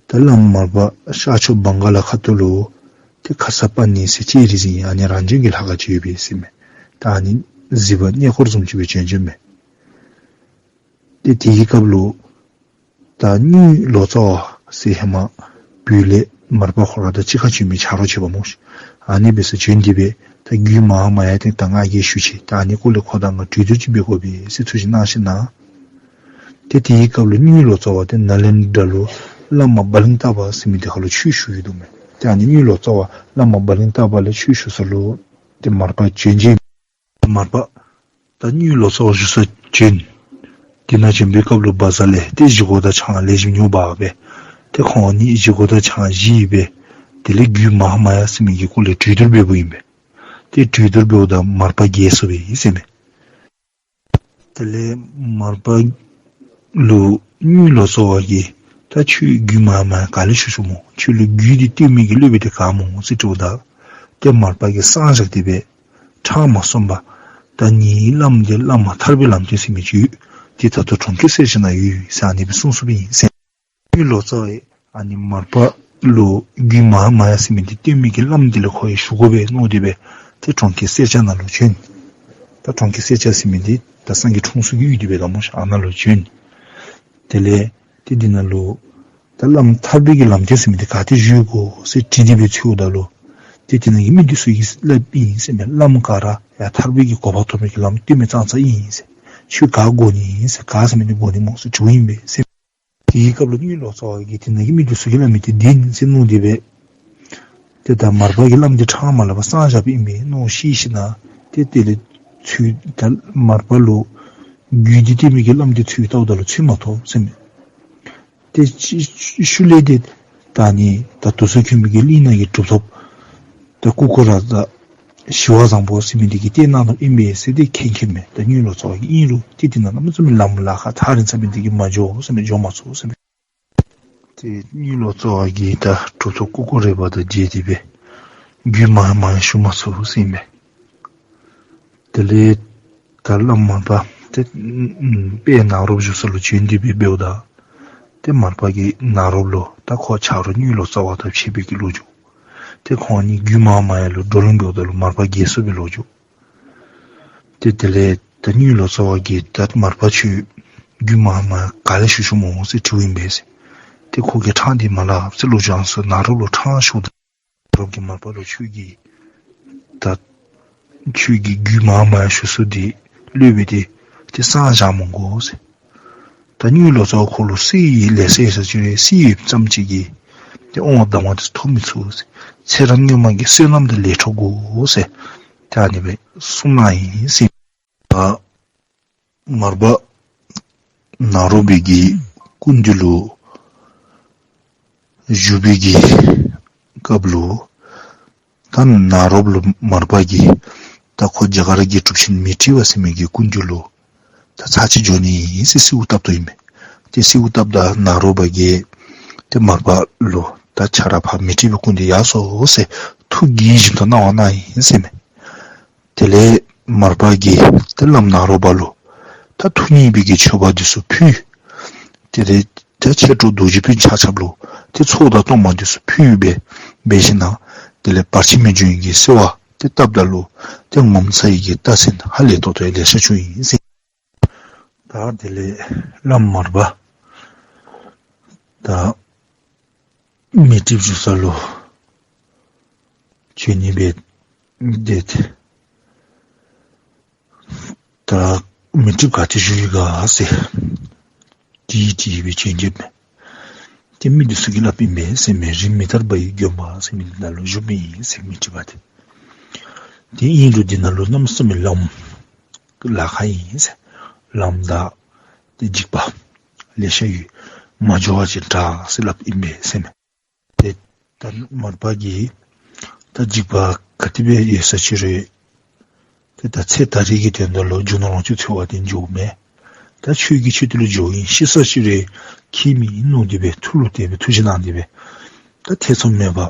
ད་ ད་བླམ་མར་པ་ཤར་ཕྱོགས་བང་ག་ལ་ཁ་ཐུག་ལུ་ཏེ་ཁ་ས་པ་ནི་ཟེར་ལྕགས་རི་ཟེར་ཨ་ནི་རང་བྱོན་གྱི་ལྷ་ཁང་ཅིག་ཡོདཔ་ཨིན་ཟེར་མས། ད་ཨ་ནི་གཟིགས་པར་གནས་སྐོར་བཟུམ་ཅིག་སྦེ་བྱོན་བྱོནམ་མས། ཏེ་དེའི་སྐབས་ལུ་ད་གཉོས་ལོ་ཙཱ་བ་ཟེར་ཧེ་མ་བོད་ལས་མར་པ་ཁོ་ར་དང་གཅིག་ཁར་བྱོན་མི་ཆ་རོགས་བྱེད་པ་སྨོ་ཤིག། ཨ་ནི་སྦེ་ཟེར་བྱོན་ཏེ་སྦེ་ད་རྒྱུད་མ་ཧཱ་མ་ཡ་ཏེ་ད་ང་གིས་ཞུ་ཅི། ད་ཨ་ནི་སྐོར་ལས་ཁོ་དང་ང་གྲོས་བསྡུར་ཅིག་འབད་དགོ་པས་ཟེར་ཐུགས་བཞེད་གནང་ཞིནམ་ལས། ཏེ་དེའི་སྐབས་ལུ་གཉོས་ལོ་ཙཱ་བ་ཏེ་ནཱ་ལེནྡྲ་ལུ་བླ་མ་བ་ལིང་ཏ་པ་ཟེར་མི་དེ་ཁར་ལུ་ཆོས་ཞུ་ཡི་འདུག་མས། ཏེ་ཨ་ནི་གཉོས་ལོ་ཙཱ་བ་བླ་མ་བ་ལིང་ཏ་པ་ལས་ཆོས་ཞུ་ས་ལུ་ཏེ་མར་པ་བྱོན་བྱོནམ་མས། མར་པ་ད་གཉོས་ལོ་ཙཱ་བ་བཞུགས་སར་བྱོན། དེ་ནང་བྱོན་པའི་སྐབས་ལུ་བ་ཛ་ལས་ཏེ་བཞེས་སྒོ་དང་ཆང་ལེགས་ཤོམ་ཉོ་འབག་སྦེ་ཏེ་ཁོང་གཉིས་བཞེས་སྒོ་དང་ཆང་བཞེས་སྦེ་དེ་ལས་རྒྱུད་མ་ཧཱ་མ་ཡ་ཟེར་མི་གི་སྐོར་ལས་གྲོས་བསྡུར་འབདཝ་ཨིན་པས། ཏེ་གྲོས་བསྡུར་འབདཝ་ད་མར་པ་རྒྱལ་སོང་པས་ཟེར་མས། དེ་ལས་མར་པ་ལུ་གཉོས་ལོ་ཙཱ་བ་གིས་ད་ཁྱོད་རྒྱུད་མ་ཧཱ་མ་ཡ་ག་ལས་ཞུ་ཞུཝ་སྨོ། ཁྱོད་ལུ་རྒྱུད་འདི་སྟོན་མི་གི་སློབ་དཔོན་འདི་ག་སྨོ་ཟེར་དྲིཝ་ད་ཏེ་མར་པ་གིས་གསང་བཞག་སྟེ་སྦེ་ཕྲང་མ་བསམ་པར་ད་ངེའི་བླམ་འདི་བླ་མ་ཐར་པའི་ལམ་སྟོན་ཟེར་མི་ཅིག་ཡོད། དེ་ད་ལྟོ་གྲོང་ཁྱེར་སེར་སྐྱ་ནང་ཡོད་ཟེར་ཨ་ནི་སྦེ་གསུངས་གསུངསམ་ཨིན་ཟེར། གཉོས་ལོ་ཙཱ་བས་ཨ་ནི་མར་པ་ལུ་རྒྱུད་མ་ཧཱ་མ་ཡ་ཟེར་མི་འདི་སྟོན་མི་གི་བླམ་འདི་ལུ་ཁོ་ཡང་ཞུ་དགོ་པས་མནོ་སྟེ་སྦེ་ཏེ་གྲོང་ཁྱེར་སེར་སྐྱ་ནང་ལུ་བྱོན། ད་གྲོང་ཁྱེར་སེར་སྐྱ་ཟེར་མི་འདི་ད་སངས་རྒྱས་འཁྲུངས་ས་གི་ཡུལ་འདི་སྦེ་ད་སྨོ་ཤིག། ཨ་ནཱ་ལུ་བྱོན། དེ་ལས་ཏེ་འདི་ནང་ལུ་ད་བླམ་ཐར་པའི་གི་ལམ་སྟོན་ཟེར་མི་འདི་ག་ཏེ་བཞུགས་ཡོད་གོ་ཟེར་དྲིས་ཏེ་སྦེ་འཚོལཝ་ད་ལུ་ཏེ་དེ་ནང་གི་མི་འདི་ཚུ་གིས་སླབ་ཨིན་ཟེར་མས། བླམ་ག་ར་ཡར་ཐར་པའི་གི་གོ་འཕང་ཐོབ་མི་གི་ལམ་སྟོན་མི་ཙང་ཙ་ཨིན་ཟེར། ཁྱོད་ག་དགོ་ནི་ཨིན་ཟེར། ག་ཟེར་མི་འདི་དགོ་ནི་སྨོ་ཟེར་དྲིཝ་ཨིན་པས་ཟེར། དེའི་སྐབས་ལུ་གཉོས་ལོ་ཙཱ་བ་གིས་དེ་ནང་གི་མི་འདི་ཚུ་གིས་སླབ་མི་འདི་བདེན་ཟེར་མནོ་སྟེ་སྦེ་ཏེ་ད་མར་པ་གིས་བླམ་འདི་ཕྲང་མ་སླབ་པར་གསང་བཞགཔ་ཨིན་པས་མནོ་ཤེས་ཞིནམ་ལས་ཏེ་དེ་ལས་ཚུར་ད་མར་པ་ལུ་རྒྱུད་འདི་སྟོན་མི་གི་བླམ་འདི་ཚུར་བལྟཝ་ད་ལུ་ཚུར་མ་ཐོབ་ཟེར་མས། ཏེ་ཤུལ་ཤུལ་ལས་ཏེ་ད་ཨ་ནི་ད་དུར་སོལ་ཁོལ་མའི་གི་གླིང་ནང་གི་གྲུབ་ཐོབ་ད་ཀུ་ཀུ་ར་དང་ཞི་བ་བཟང་པོ་ཟེར་མི་འདི་གིས་བསྟན་གནང་ནུག་ཨིན་པས་ཟེར་ཏེ་མཁྱེན་མཁྱེནམ་མས། ད་གཉོས་ལོ་ཙཱ་བ་གིས། ཨིན་རུང་ཏེ་དེ་ནང་གནམ་མེད་ས་མེད་ལམ་ལ་ཁག་ཐག་རིང་ས་མི་འདི་གིས་མ་འགྱོ་ཟེར་མས། འགྱོ་མ་ཚུགས་ཟེར་མས། ཏེ་གཉོས་ལོ་ཙཱ་བ་གིས་ད་གྲུབ་ཐོབ་ཀུ་ཀུ་ར་པ་དང་མཇལ་ཏེ་སྦེ་རྒྱུད་མ་ཧཱ་མ་ཡ་ཞུ་མ་ཚུགས་ཟེར་མས། དེ་ལས་ད་བླམ་མར་པ་ཏེ་དཔལ་ནཱ་རོ་པ་བཞུགས་ས་ལུ་བྱོན་ཏེ་སྦེ་འབདཝ་ད་ཏེ་མར་པ་གིས་ནཱ་རོ་པ་ལུ་ད་ཁོ་ཆ་རོགས་གཉོས་ལོ་ཙཱ་བ་དང་ཕྱད་པའི་གི་ལོ་རྒྱུས། ཏེ་ཁོང་གཉིས་རྒྱུད་མ་ཧཱ་མ་ཡ་ལུ་བགྲོ་གླེང་འབདཝ་ད་ལུ་མར་པ་རྒྱལ་སོང་པའི་ལོ་རྒྱུས། ཏེ་དེ་ལས་ད་གཉོས་ལོ་ཙཱ་བ་གིས་ད་མར་པ་ཁྱོད་རྒྱུད་མ་ཧཱ་མ་ཡ་ག་ལས་ཞུ་ཞུཝ་སྨོ་ཟེར་དྲིཝ་ཨིན་པས་ཟེར། ཏེ་ཁོ་གིས་ཕྲང་སྟེ་མ་སླབ་ཟེར་ལོ་རྒྱུས་ཨ་ནི་ཚུ་ནཱ་རོ་པ་ལུ་ཕྲང་ཞུཝ་ད་ནཱ་རོ་པ་གིས་མར་པ་ལུ་ཁྱོད་ཀྱིས་ད་ཁྱོད་ཀྱིས་རྒྱུད་མ་ཧཱ་མ་ཡ་ཞུ་ས་འདི་སླབ་སྦེ་ཏེ་ཏེ་གསང་བཞག་མི་དགོ་ཟེར། ད་གཉོས་ལོ་ཙཱ་བ་ཁོ་ལུ་སྲིད་ལེ་ཤ་ཡོད་ས་ཅིག་རུང་སྲིད་ཡོདཔ་ཙམ་ཅིག་གིས་ཏེ་དབང་བདག་དབང་དེ་ཚུ་ཐོབ་མི་ཚུགས་ཟེར། ཚེ་རབས་སྔོན་མ་གི་བསོད་ནམས་དེ་ལས་འཕྲོ་དགོ་ཟེར་ད་ཨ་ནི་སྦེ་གསུངས་གནང་ཡི་ཟེར། ད་མར་པ་ནཱ་རོ་པའི་གི་སྐུ་མདུན་ལུ་བཞུགས་པའི་གི་སྐབས་ལུ་ད་ནཱ་རོ་པ་ལུ་མར་པ་གིས་ད་ཁོ་རྒྱ་གར་གྱི་གྲུབ་ཆེན་མཻ་ཏྲི་པ་ཟེར་མི་གི་སྐུ་མདུན་ལུ་ད་ཚར་གཅིག་འགྱོ་ནི་ཨིན་ཟེར་གསོལཝ་བཏབ་དོ་ཨིན་མས། ཏེ་གསོལཝ་བཏབ་ད་ནཱ་རོ་པ་གིས་ཏེ་མར་པ་ལུ་ད་ཁྱོད་ར་ཕར་མཻ་ཏྲི་པའི་སྐུ་མདུན་ཡར་སོང་ཟེར་ཐུགས་དགྱེས་བཞིན་དུ་གནང་བ་གནང་ཡི་ཟེར་མས། དེ་ལས་མར་པ་གིས་ཏེ་བླམ་ནཱ་རོ་པ་ལུ་ད་ཐུགས་མཉེས་པའི་གི་མཆོད་པ་འདི་ཚུ་ཕུལ། དེ་ལས་ད་མཆེད་གྲོགས་རྡོ་རྗེ་སྤུན་ཆ་ཁྱབ་ལུ་ཏེ་ཚོགས་དང་གཏོར་མ་འདི་ཚུ་ཕུལ་སྦེ་འབད་ཞིནམ་ལས་དེ་ལས་བར་ཆད་མི་འབྱུང་བའི་གི་གསོལ་བ་ཏེ་བཏབ་ད་ལུ་ཏེ་ངོ་མཚར་བའི་གི་རྟགས་མཚན་ཧ་ལས་ཏོག་ཏོ་ལེ་ཤ་བྱུང་ཡི་ཟེར། ད་དེ་ལས་བླམ་མར་པ་ད་མཻ་ཏྲི་པ་བཞུགས་ས་ལུ་བྱོན་ནི་སྦེ་ཏེ་ད་མཻ་ཏྲི་པ་ག་ཏེ་བཞུགས་ཡི་ག་ཟེར་དྲིས་དྲིས་སྦེ་བྱོན་བྱོནམ་མས། ཏེ་མི་འདི་ཚུ་གིས་སླབ་ཨིན་པས་ཟེར་མས། རི་མི་ཐར་པའི་དགོན་པ་ཟེར་མི་འདི་ནང་ལུ་བཞུགསཔ་ཨིན་ཟེར་མི་མཻ་ཏྲི་པ་འདི། ཏེ་ཨིན་རུང་འདི་ནང་ལུ་གནམ་མེད་ས་མེད་ལམ་ལ་ཁག་ཨིན་ཟེར། ལམ་དང་ཏེ་འཇིགས་པ་ལེ་ཤ་ཡོད། མ་འགྱོ་བ་ཅིན་དྲག་ཟེར་སླབ་ཨིན་པས་ཟེར་མས། ཏེ་ད་མར་པ་གིས་ད་འཇིགས་པ་ག་དེ་སྦེ་ཡོད་ས་ཅིག་རུང་ཏེ་ད་ཚེ་ད་རེས་ཀྱི་དོན་དག་ལུ་རྒྱུ་ནོར་ལོངས་སྤྱོད་འཚོལ་བར་ཏེ་འགྱོཝ་མེན། ད་ཆོས་ཀྱི་ཆེད་དུ་ལུ་འགྱོཝ་ཨིན། ཤི་ས་ཅིག་རུང་ཁྱད་མེད་མནོ་སྟེ་སྦེ་ཐུགས་ལུ་དེ་སྦེ་ཐུགས་བཞེད་གནང་སྟེ་སྦེ་ད་ཐེ་ཚོམ་མེད་པར་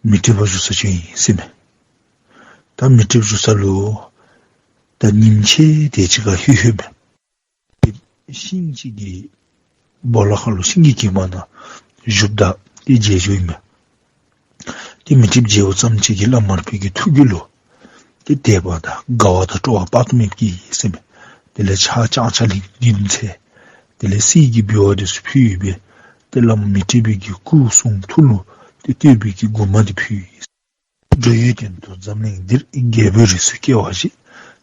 མཻ་ཏྲི་པ་བཞུགས་ས་བྱོན་ཡི་ཟེར་མས། ད་མཻ་ཏྲི་པ་བཞུགས་ས་ལུ་ད་ཉིནམ་ཕྱེད་དེ་ཅིག་ཁར་ལྷོད་ལྷོདཔ་མས། ཤིང་ཅིག་གི་སྦོ་ལོགས་ཁར་ལུ་ཤིང་གི་གྱིབ་མ་ནང་ བཞུགསཔ་ད་ཏེ་མཇལ་བྱུང་ཡི་མས། ཏེ་མཻ་ཏྲི་པ་མཇལཝ་ཙམ་ཅིག་གིས་བླམ་མར་པ་གི་ཐུགས་རྒྱུད་ལུ་ཏེ་དད་པ་དང་དགའ་བ་དང་སྤྲོ་བ་དཔག་ཏུ་མེདཔ་སྐྱེས་ཡི་ཟེར་མས། དེ་ལས་ཕྱག་ཕྱག་ཕྱིད་ལེགས་བདུན་འཚལ། དེ་ལས་གསེར་གྱི་འབུལ་བ་འདི་ཚུ་ཕུལ་ཡོད་པས། ཏེ་བླམ་མཻ་ཏྲི་པ་གི་སྐུ་གསུང་ཐུགས་ལུ་ཏེ་བསྟོད་པའི་གི་མགུར་མ་འདི་ཕུལ་ཡི། འགྲོ་བའི་དོན་དུ་འཛམ་གླིང་འདིར། རྒྱལ་པོའི་རིགས་སུ་སྐྱེ་བ་ཞིག།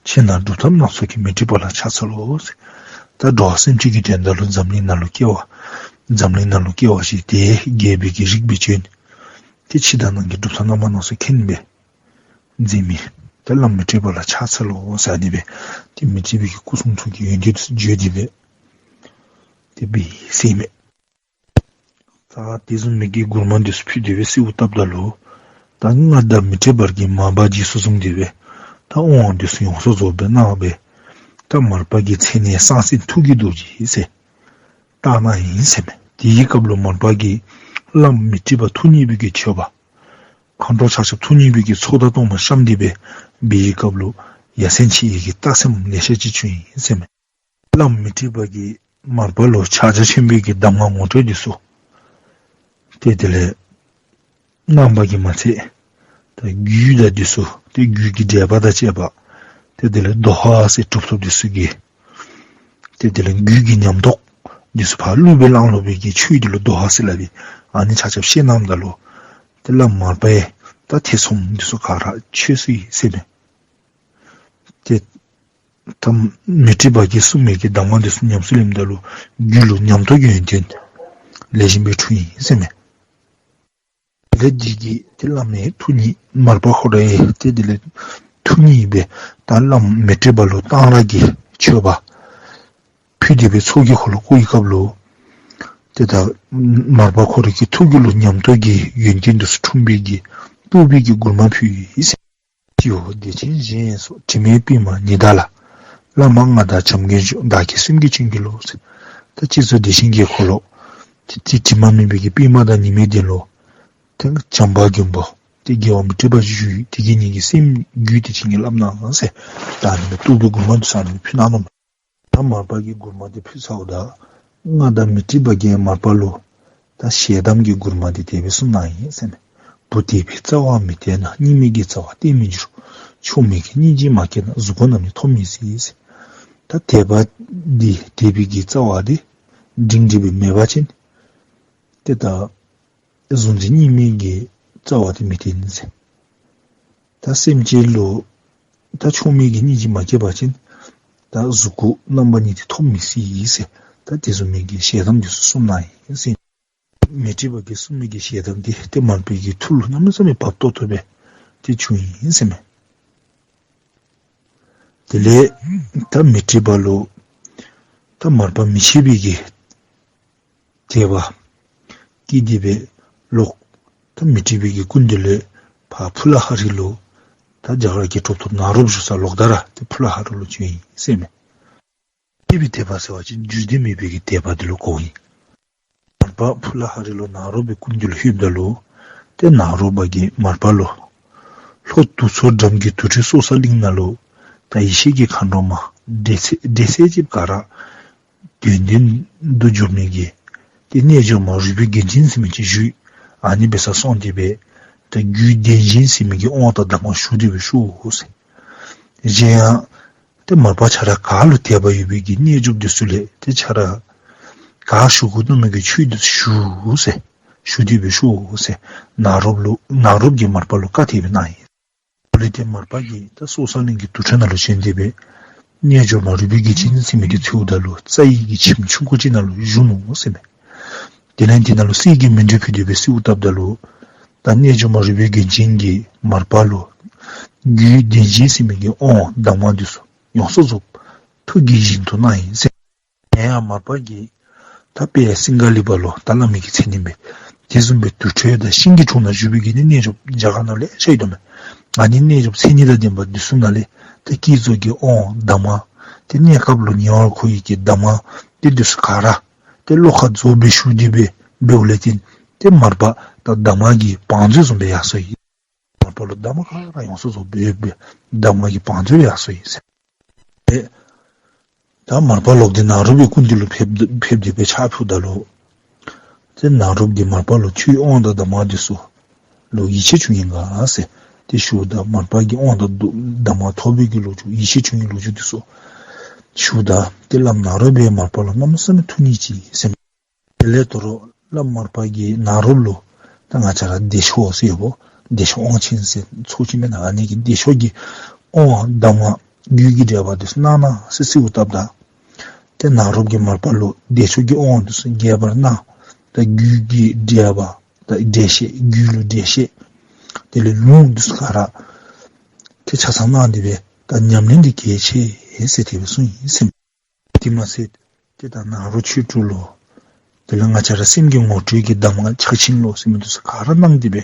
ཕྱི་ནང་སྒྲུབ་ཐབས་སྣ་ཚོགས་ཀྱིས། མཻ་ཏྲི་པ་ལ་ཕྱག་འཚལ་ལོ་ཟེར། ད་འགྲོ་བ་སེམས་ཅན་གྱི་དོན་དག་ལུ་འཛམ་གླིང་ནང་ལུ་སྐྱེ་བ། འཛམ་གླིང་ནང་ལུ་སྐྱེ་བ་ཞིག་ཏེ་རྒྱལ་པོའི་གི་རིགས་སྦེ་བྱོན། ཏེ་ཕྱི་དང་ནང་གི་སྒྲུབ་ཐབས་རྣམ་པ་སྣ་ཚོགས་མཁྱེན་པས། འཛིན་མི་ཏེ་བླམ་མཻ་ཏྲི་པ་ལ་ཕྱག་འཚལ་ལོ་ཟེར་ཨ་ནི་སྦེ་ཏེ་མཻ་ཏྲི་པ་གི་སྐུ་གསུང་ཐུགས་ཀྱི་ཡོན་ཏན་བརྗོད་དེ་སྦེ་ཏེ་འབད་ཡི་ཟེར་མས། ད་དེ་བཟུམ་མའི་གི་མགུར་མ་འདི་ཚུ་ཕུལ་ཏེ་སྦེ་གསོལཝ་བཏབ་ད་ལུ། ད་མངའ་བདག་མཻ་ཏྲི་པ་གིས་མར་པ་རྗེས་སུ་བཟུང་སྟེ་སྦེ་ད་དབང་འདི་ཚུ་ཡོངས་སུ་རྫོགསཔ་སྦེ་གནང་སྦེ། ད་མར་པ་གི་མཚན་ནི་གསང་མཚན་ཐུགས་ཀྱི་རྡོ་རྗེ་ཟེར་བཏགས་གནང་ཡི་ཟེར་མས། དེའི་སྐབས་ལུ་མར་པ་གིས་བླམ་མཻ་ཏྲི་པ་ཐུགས་མཉེས་པའི་གི་མཆོད་པ། མཁའ་འགྲོ་ཆ་ཁྱབ་ཐུགས་མཉེས་པའི་གི་ཚོགས་དང་སྟོང་པ་བཤམས་ཏེ་སྦེ་འབད་བའི་སྐབས་ལུ་ཡ་མཚན་ཆེ་བའི་གི་རྟགས་མཚན་ལེ་ཤ་ཅིག་བྱུང་ཡི་ཟེར་མས། བླམ་མཻ་ཏྲི་པ་གིས་མར་པ་ལུ་ཕྱག་རྒྱ་ཆེན་པོའི་གི་གདམས་ངག་ངོ་སྤྲོད་འདི་ཚུ་ཏེ་དེ་ལས་གནང་བ་གིས་མ་ཚད་ད་རྒྱུད་དང་འདི་ཚུ་ཏེ་རྒྱུད་ཀྱི་འགྲེལ་པ་དང་བཅས་པ། ཏེ་དེ་ལས་དོ་ཧ་ཟེར་གྲུབ་ཐོབ་འདི་ཚུ་གི་ཏེ་དེ་ལས་རྒྱུད་ཀྱི་ཉམས་རྟོགས་འདི་ཚུ་ཕར་གླུ་སྦེ་བླངས་ལོ་བའི་གི་ཆོས་འདི་ལུ་དོ་ཧ་ཟེར་སླབ་པའི་ཨ་ནི་ཆ་ཁྱབ་བཤད་གནངམ་ད་ལུ། ཏེ་བླམ་མར་པ་ཡང་ད་ཐེ་ཚོམ་འདི་ཚུ་ག་ར་ཆོད་སོ་ཡི་ཟེར་མས། ཏེ་ད་མཻ་ཏྲི་པ་གིས་གསུངས་མི་གི་གདམས་ངག་འདི་ཚུ་ཉམས་སུ་ལེནམ་ད་ལུ་རྒྱུད་ལུ་ཉམས་རྟོགས་ཀྱི་ཡོན་ཏན་ལེགས་ཤོམ་སྦེ་འཁྲུངས་ཡི་ཟེར་མས། དེ་ལས་འདི་གིས་ཏེ་བླ་མའི་ཐུགས་མཉེས་མར་པ་ཁོ་ར་ཡང་ཏེ་དེ་ལས་ཐུགས་མཉེས་སྦེ་ད་བླམ་མཻ་ཏྲི་པ་ལུ་གཏང་རག་གི་མཆོད་པ་ཕུལ་ཏེ་སྦེ་ཚོགས་ཀྱི་འཁོར་ལོ་བསྐོར་བའི་སྐབས་ལུ་ཏེ་ད་མར་པ་ཁོ་ར་གི་ཐུགས་རྒྱུད་ལུ་ཉམས་རྟོགས་ཀྱི་ཡོན་ཏན་འདི་ཚུ་འཁྲུངས་པའི་གི་བསྟོད་པའི་གི་མགུར་མ་ཕུལ་ཡི་ཟེར། སྤྱི་བོ་བདེ་ཆེན་བཞད་སོགས། དྲི་མེད་པདྨ་ཉི་ཟླ་ལ། བླ་མ་མངའ་བདག་བྱམས་མགོན་མཆོག། བདག་གི་སེམས་ཀྱི་ཆོས་ཀྱི་བློ་ཟེར། ད་སྤྱི་གཙུག་བདེ་ཆེན་གྱི་འཁོར་ལོ་ཏེ་དྲི་མ་མེད་པའི་གི་པདྨ་དང་ཉི་མའི་གདན་ལུ་ཏེ་བྱམས་པ་མགོན་པོ་ཏེ་རྒྱལ་བ་མཻ་ཏྲི་པ་བཞུགས་ཡོད། དེ་གིས་ངེ་གི་སེམས་རྒྱུད་དེ་ཁྱེད་ཀྱིས་བསླབ་གནང་ཟེར། ད་ཨ་ནི་སྦེ་བསྟོད་པའི་མགུར་མ་འདི་ཚུ་ཨ་ནི་སྦེ་ཕུལ་གནང་ནུག། ད་མར་པ་གིས་མགུར་མ་འདི་ཕུལ་ཚརཝ་ད་མངའ་བདག་མཻ་ཏྲི་པ་གིས་མར་པ་ལུ་ད་ཞལ་གདམས་ཀྱི་མགུར་མ་འདི་དེ་སྦེ་གསུངས་གནང་ཡི་ཟེར་མས། བུ་དད་པས་རྩ་བ་མི་བརྟན་ན། གཉིས་མེད་ཀྱི་རྩ་བ་བརྟན་མི་འགྱུར། ཆོ་མེད་ཀྱི་སྙིང་རྗེ་མ་སྐྱེས་ན། གཟུགས་སྐུ་རྣམས་ནི་ཐོབ་མི་སྲིད་ཟེར། ད་དད་པ་འདི་དད་པའི་གི་རྩ་བ་འདི་སྒྲིང་སྒྲི་སྦེ་མེད་པ་ཅིན་ཏེ་ད་གཟུང་འཛིན་གཉིས་མེད་ཀྱི་རྩ་བ་དེ་མི་བརྟན་ཟེར། ད་སེམས་ཅན་ལུ་ད་ཆོ་མེད་ཀྱི་སྙིང་རྗེ་མ་སྐྱེས་པ་ཅིན་ད་གཟུགས་སྐུ་རྣམ་པ་གཉིས་དེ་ཐོབ་མི་སྲིད་ཟེར། ད་དེ་བཟུམ་མའི་གི་ཞལ་གདམས་འདི་ཚུ་གསུངས་གནང་ཡི་ཟེར། མཻ་ཏྲི་པ་གིས་གསུངས་མི་གི་ཞལ་གདམས་འདི་ཏེ་མར་པའི་གི་ཐུགས་ལུ་གནམ་མེད་ས་མེད་བབ་ཏོག་ཏོ་སྦེ་ཏེ་བྱུང་ཡི་ཟེར་མས། དེ་ལས་ད་མཻ་ཏྲི་པ་ལུ་ད་མར་པ་མི་ཕྱེད་པའི་གི་དད་པ་སྐྱེས་ཏེ་སྦེ་ལོག་ད་མཻ་ཏྲི་པའི་གི་སྐུ་མདུན་ལས་ཕར་ཕུ་ལ་ཧ་རི་ལུ་ད་རྒྱ་གར་གྱི་གྲུབ་ཐོབ་ནཱ་རོ་པ་བཞུགས་ས་ལོག་སྟེ་ར་ཏེ་ཕུ་ལ་ཧ་རི་ལུ་བྱོན་ཡི་ཟེར་མས། མི་ཕྱེད་པའི་དད་པ་ཟེར་བ་ཅིན་འགྱུར་ལྡོག་མེད་པའི་གི་དད་པ་འདི་ལུ་གོཝ་ཨིན། མར་པ་ཕུ་ལ་ཧ་རི་ལུ་ནཱ་རོ་པའི་སྐུ་མདུན་ལུ་ལྷོདཔ་ད་ལུ་ཏེ་ནཱ་རོ་པ་གིས་མར་པ་ལུ་ལྷོ་དུག་མཚོ་འགྲམ་གྱི་དུར་ཁྲོད་སོ་ས་གླིང་ནང་ལུ་ད་ཡེ་ཤེས་ཀྱི་མཁའ་འགྲོ་མ་འདྲེ་སྲས་འདྲེ་སྲས་ཅིག་ག་ར་དོན་ལྡན་དུ་འགྱུར་མི་གི་ཏེ་རྣལ་འབྱོར་མ་རུས་པའི་རྒྱན་ཅན་ཟེར་མི་ཅིག་བཞུགས། ཨ་ནི་འབད་སར་སོང་སྟེ་སྦེ་ད་རྒྱུད་ལྡན་ཅན་ཟེར་མི་གི་དབང་དང་གདམས་ངག་ཞུ་སྟེ་སྦེ་ཤོག་ཟེར། གཞན་ཡང་ཏེ་མར་པ་ཁྱེད་ར་ག་ལུ་དད་པ་ཡོད་པའི་གི་རྣལ་འབྱོར་འདི་ཚུ་ལས་ཏེ་ཁྱེད་ར་ག་ཞུ་དགོ་མནོ་མི་གི་ཆོས་འདི་ཚུ་ཞུ་ཟེར། ཞུ་སྟེ་སྦེ་ཤོག་ཟེར་ནཱ་རོ་པ་ལུ་ནཱ་རོ་པ་གིས་མར་པ་ལུ་བཀའ་དེ་སྦེ་གནང་ཡི། དེ་ལས་ཏེ་མར་པ་གིས་ད་སོ་ས་གླིང་གི་དུར་ཁྲོད་ནང་ལུ་བྱོན་ཏེ་སྦེ་རྣལ་འབྱོར་མ་རུས་པའི་རྒྱན་ཅན་ཟེར་མི་འདི་འཚོལཝ་ད་ལུ་རྩྭ་ཡི་གི་ཁྱིམ་ཆུང་ཀུ་ཅིག་ནང་ལུ་བཞུགས་ནུག་ཟེར་མས། དེ་ལས་དེ་ནང་ལུ་གསེར་གྱི་མཎྜལ་ཕུལ་ཏེ་སྦེ་གསོལཝ་བཏབ་ད་ལུ་ད་རྣལ་འབྱོར་མ་རུས་པའི་རྒྱན་ཅན་གྱིས་མར་པ་ལུ་རྒྱུད་ལྡན་ཅན་ཟེར་མི་གི་དབང་གདམས་ངག་འདི་ཚུ་ཡོངས་སུ་རྫོགས་ཐུགས་དགྱེས་བཞིན་དུ་གནང་ཡི་ཟེར། དེ་ཡང་མར་པ་གིས་ད་དཔལ་སིང་ག་ལི་པ་ལུ་ད་བླ་མའི་གི་མཚན་ཉིད་སྦེ་དེ་བཟུམ་སྦེ་དུར་ཁྲོད་དང་ཤིང་གི་དྲུང་ན་བཞུགས་པའི་གི་ནི་རྣལ་འབྱོར་རྒྱ་གར་ནང་ལེ་ཤ་ཡོད་དོ་མས། ཨ་ནི་རྣལ་འབྱོར་མཚན་ཉིད་དང་ལྡན་པ་འདི་ཚུ་ནང་ལས་ད་བསྐྱེད་རྫོགས་ཀྱི་དབང་གདམས་ངག་དེ་གནས་སྐབས་ལུ་ཉེ་བར་མཁོ་བའི་གི་གདམས་ངག་དེ་འདི་ཚུ་ག་ར་ཏེ་བློ་ཁ་རྫོགས་སྦེ་ཞུ་སྟེ་སྦེ་འབདཝ་ལས་བརྟེན་ཏེ་མར་པ་ད་གདམས་ངག་གི་བང་མཛོད་བཟུམ་སྦེ་ཡར་སོ་ཡི། མར་པ་ལུ་གདམས་ངག་ག་ར་ཡོངས་སུ་རྫོགས་སྦེ་ཡོད་པའི་གདམས་ངག་གི་བང་མཛོད་སྦེ་ཡར་སོ་ཡི་ཟེར། ཏེ་ད་མར་པ་ལོག་སྟེ་ནཱ་རོ་པའི་སྐུ་མདུན་ལུ་ཕེབས་ཕེབས་ཏེ་སྦེ་ཕྱག་ཕུལཝ་ད་ལུ་ ཏེ་ནཱ་རོ་པ་གིས་མར་པ་ལུ་ཁྱོད་དབང་དང་གདམས་ངག་འདི་ཚུ་ལུ་ཡིད་ཆེས་བྱུང་ཡི་ག་ཟེར་ཏེ་ཞུཝ་ད་མར་པ་གིས་དབང་དང་གདམས་ངག་ཐོབ་པའི་གི་ལོ་རྒྱུས་ཡིད་ཆེས་བྱུང་ཡི་ལོ་རྒྱུས་འདི་ཚུ་ཞུཝ་ད་ཏེ་བླམ་ནཱ་རོ་པས་མར་པ་ལུ་གནམ་མེད་ས་མེད་ཐུགས་མཉེས་ཅི་ཟེར། དེ་ལས་དོ་རུང་བླམ་མར་པ་གིས་ནཱ་རོ་པ་ལུ་ད་ང་བཅས་ར་བདེ་མཆོག་ཟེར་ཡོདཔ་བདེ་མཆོག་དབང་ཆེན་ཟེར་ཚོགས་ཅིག་མེན་ན། ཨ་ནི་གིས་བདེ་མཆོག་གི་དབང་གདམས་ངག་རྒྱུད་ཀྱི་འགྲེལ་པ་འདི་ཚུ་གནང་གནང་ཟེར་གསོལཝ་བཏབ་ད་ཏེ་ནཱ་རོ་པ་གིས་མར་པ་ལུ་བདེ་མཆོག་གི་དབང་འདི་ཚུ་རྒྱས་པར་གནང་། ད་རྒྱུད་ཀྱི་འགྲེལ་པ་ད་འགྲེལ་བཤད་རྒྱུད་ལུ་འགྲེལ་བཤད་དེ་ལས་ལུང་འདི་ཚུ་ག་ར་ཏེ་ཆ་ཚང་གནང་སྟེ་སྦེ་ད་ཉམས་ལེན་འདི་གལ་ཆེ་ཟེར་དེ་སྦེ་གསུངས་ཡི་ཟེར། དེ་མ་ཚད་ཏེ་ད་ནཱ་རོ་ཆོས་དྲུག་ལོ་དེ་ལས་ང་བཅས་ར་སེམས་ཀྱི་ངོ་སྤྲོད་ཀྱི་གདམས་ངག་ཕྱག་ཆེན་ལོ་ཟེར་མི་འདི་ཚུ་ག་ར་གནང་སྟེ་སྦེ་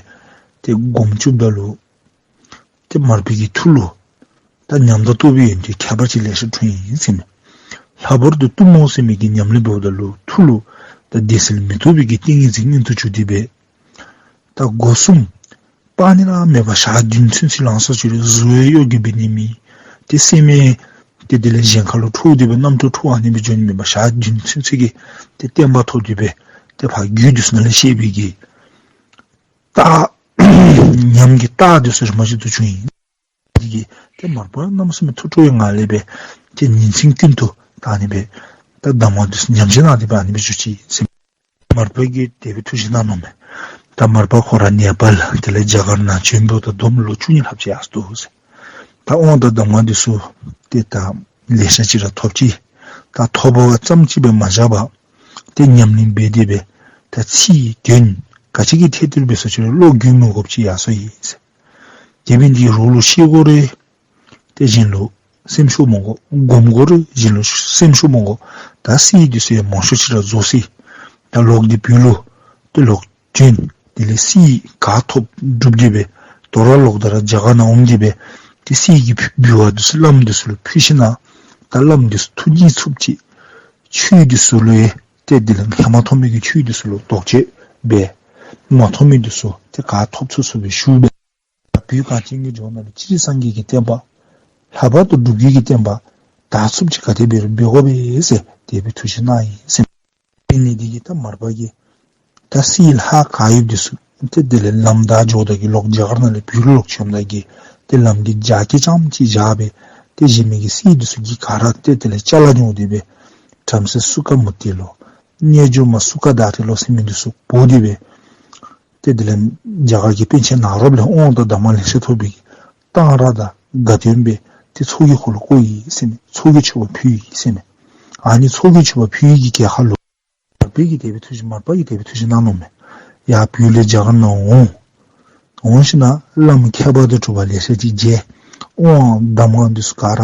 ཏེ་སྒོམ་བཅུགཔ་ད་ལུ་ཏེ་མར་པའི་གི་ཐུགས་ལུ་ད་ཉམས་དང་རྟོགས་པའི་ཡོན་ཏན་ཁྱད་པར་ཅན་ལེ་ཤ་འཁྲུངས་ཡི་ཟེར་མས། ལྷག་པར་དུ་གཏུམ་མོ་ཟེར་མི་གི་ཉམས་ལེན་འབདཝ་ད་ལུ་ཐུགས་ལུ་ད་བདེ་གསལ་མི་རྟོག་པའི་གི་ཏིང་ངེ་འཛིན་མངོན་དུ་གྱུར་ཏེ་སྦེ་ད་སྒོ་གསུམ་སྤང་ནི་ར་མེད་པར་ཞག་བདུན་ཚུན་ཚོད་ལང་ཚོ་ཅིག་རེ་གཟུགས་འོད་གཡོ་སྒྱུ་འབད་ནི་མེད། ཏེ་སེམས་ཡང་ཏེ་དེ་ལས་གཞན་ཁ་ལུ་འཕྲོ་སྟེ་སྦེ་རྣམ་འཕྲུལ་འཕྲོ་བ་ནི་སྦེ་འགྱོ་ནི་མེད་པར་ཞག་བདུན་ཚུན་ཚོད་ཀྱི་ཏེ་བརྟན་པ་ཐོབ་སྟེ་སྦེ་ཏེ་ཕར་རྒྱུད་འདི་ཚུ་ནང་ལས་བཤད་པའི་གི་རྟགས་ཉམས་ཀྱི་རྟགས་འདི་ཚུ་རིམ་པ་བཞིན་དུ་བྱུང་ཡི། དེ་གིས་ཏེ་མར་པ་གནམ་མེད་ས་མེད་ཐུགས་སྤྲོ་བའི་ངང་ལས་སྦེ་ཏེ་ཉིན་མཚན་ཀུན་ཏུ་ད་ཨ་ནི་སྦེ་ད་གདམས་ངག་འདི་ཚུ་ཉམས་བཞེས་གནང་སྟེ་སྦེ་ཨ་ནི་སྦེ་བཞུགས་ཅི་ཟེར། མར་པ་གིས་དེ་སྦེ་ཐུགས་བཞེས་གནང་ནུག་མས། ད་མར་པ་ཁོ་ར་ནེ་པཱལ་དེ་ལས་རྒྱ་གར་ནང་བྱོན་འབདཝ་ད་བསྡོམས་ལོ་བཅུ་གཉིས་ལྷགཔ་ཅིག་ཡར་སོ་ནུག་ཟེར། ད་དབང་དང་གདམས་ངག་འདི་ཚུ་ཏེ་ད་ལེ་ཤ་ཅིག་ར་ཐོབ་ཅི། ད་ཐོབ་པ་ཙམ་ཅིག་སྦེ་མ་བཞག་པར་ཏེ་ཉམས་ལེན་འབད་དེ་སྦེ་ད་ཚིག་དོན་ག་ཅི་གི་ཐད་དུ་འབད་སོ་ཅི་རུང་བློ་འགྱོད་མི་དགོཔ་ཅིག་ཡར་སོ་ཡི་ཟེར། དེ་འབད་ནི་དེ་གིས་རོགས་ལུ་བཤད་དགོ་རུང་ཏེ་གཞན་ལུ་སེམས་ཤོར་མི་དགོ། སྒོམ་དགོ་རུང་གཞན་ལུ་སེམས་ཤོར་མི་དགོ། ད་གསེར་འདི་ཚུ་ཡང་མང་ཤོས་ཅིག་ར་རྫོགས་ཅི། ད་ལོག་སྟེ་བོད་ལུ་ཏེ་ལོག་བྱོན། དེ་ལས་གསེར་ག་ཐོབ་སྒྲུབ་སྟེ་སྦེ་དོ་རུང་ལོག་ད་ར་རྒྱ་གར་ནང་འོང་སྟེ་སྦེ་ཏེ་གསེར་གྱི་འབུལ་བ་འདི་ཚུ་བླམ་འདི་ཚུ་ལུ་ཕུལ་ཞིནམ་ད་བླམ་འདི་ཚུ་ཐུགས་མཉེས་ཚུགསཔ་ཅིག། ཆོས་འདི་ཚུ་ལུ་ཡང་ཏེ་དེ་ལས་ཧེ་མ་ཐོབ་མི་གི་ཆོས་འདི་ཚུ་ལུ་དོགས་གཅོད་འབད། མ་ཐོབ་མི་འདི་ཚུ་ཏེ་ག་ཐོབ་ཚུགས་ཚུགས་སྦེ་ཞུ་སྦེ། བོད་གངས་ཅན་གྱི་ལྗོངས་ནང་ལུ་སྤྱིར་སངས་རྒྱས་ཀྱི་བསྟན་པ་ལྷག་པར་དུ་སྒྲུབ་བརྒྱུད་ཀྱི་བསྟན་པ་དར་ཚུགསཔ་ཅིག་ག་དེ་སྦེ་རུང་འབད་དགོ་པས་ཟེར་དེ་སྦེ་ཐུགས་བཞེས་གནང་ཡི་ཟེར། དེ་འབད་ནི་དེ་གིས་ད་མར་པ་གིས་ད་གསེར་ལྷག་ག་ཡོདཔ་འདི་ཚུ་ཏེ་དེ་ལས་ལམ་བདའ་འགྱོཝ་ད་གི་ལོག་རྒྱ་གར་ནང་ལས་བོད་ལུ་ལོག་བྱོནམ་ད་གི་ཏེ་ལམ་གྱི་རྒྱ་སྐྱེད་རྐྱངམ་ཅིག་བཞག་སྦེ་ཏེ་གཞན་མི་གི་གསེར་འདི་ཚུ་གིས་ག་ར་ཏེ་དེ་ལས་ཅ་ལ་ཉོ་སྟེ་སྦེ་བྲམ་ཟེ་སུ་ཀ་མུ་ཏི་ལོ་རྣལ་འབྱོར་མ་སུ་ཀ་དྷཱ་རི་ལོ་ཟེར་མི་འདི་ཚུ་འབོ་སྟེ་སྦེ་ཏེ་དེ་ལས་རྒྱ་གར་གྱི་པཎ་ཆེན་ནཱ་རོ་པ་ལས་དབང་དང་གདམས་ངག་ལེ་ཤ་ཐོབ་པའི་གི་གཏང་རག་དང་དགའ་སྟོན་འབད་དེ་ཚོགས་ཀྱི་འཁོར་ལོ་བསྐོར་ཡི་ཟེར་མས། ཚོགས་ཀྱི་མཆོད་པ་ཕུལ་ཡི་ཟེར་མས། ཨ་ནི་ཚོགས་ཀྱི་མཆོད་པ་ཕུལ་ཡི་གི་གྱལ་ཁ་ལུ་མར་པ་གིས་དེ་སྦེ་ཐུགས་བཞེས་མར་པ་གིས་དེ་སྦེ་ཐུགས་བཞེས་གནང་ནུག་མས། ཡར་བོད་ལས་རྒྱ་གར་ནང་འོང་། འོང་ཞིནམ་བླམ་མཁས་པ་དང་གྲུབ་པ་ལེ་ཤ་ཅིག་མཇལ། དབང་གདམས་ངག་འདི་ཚུ་ག་ར་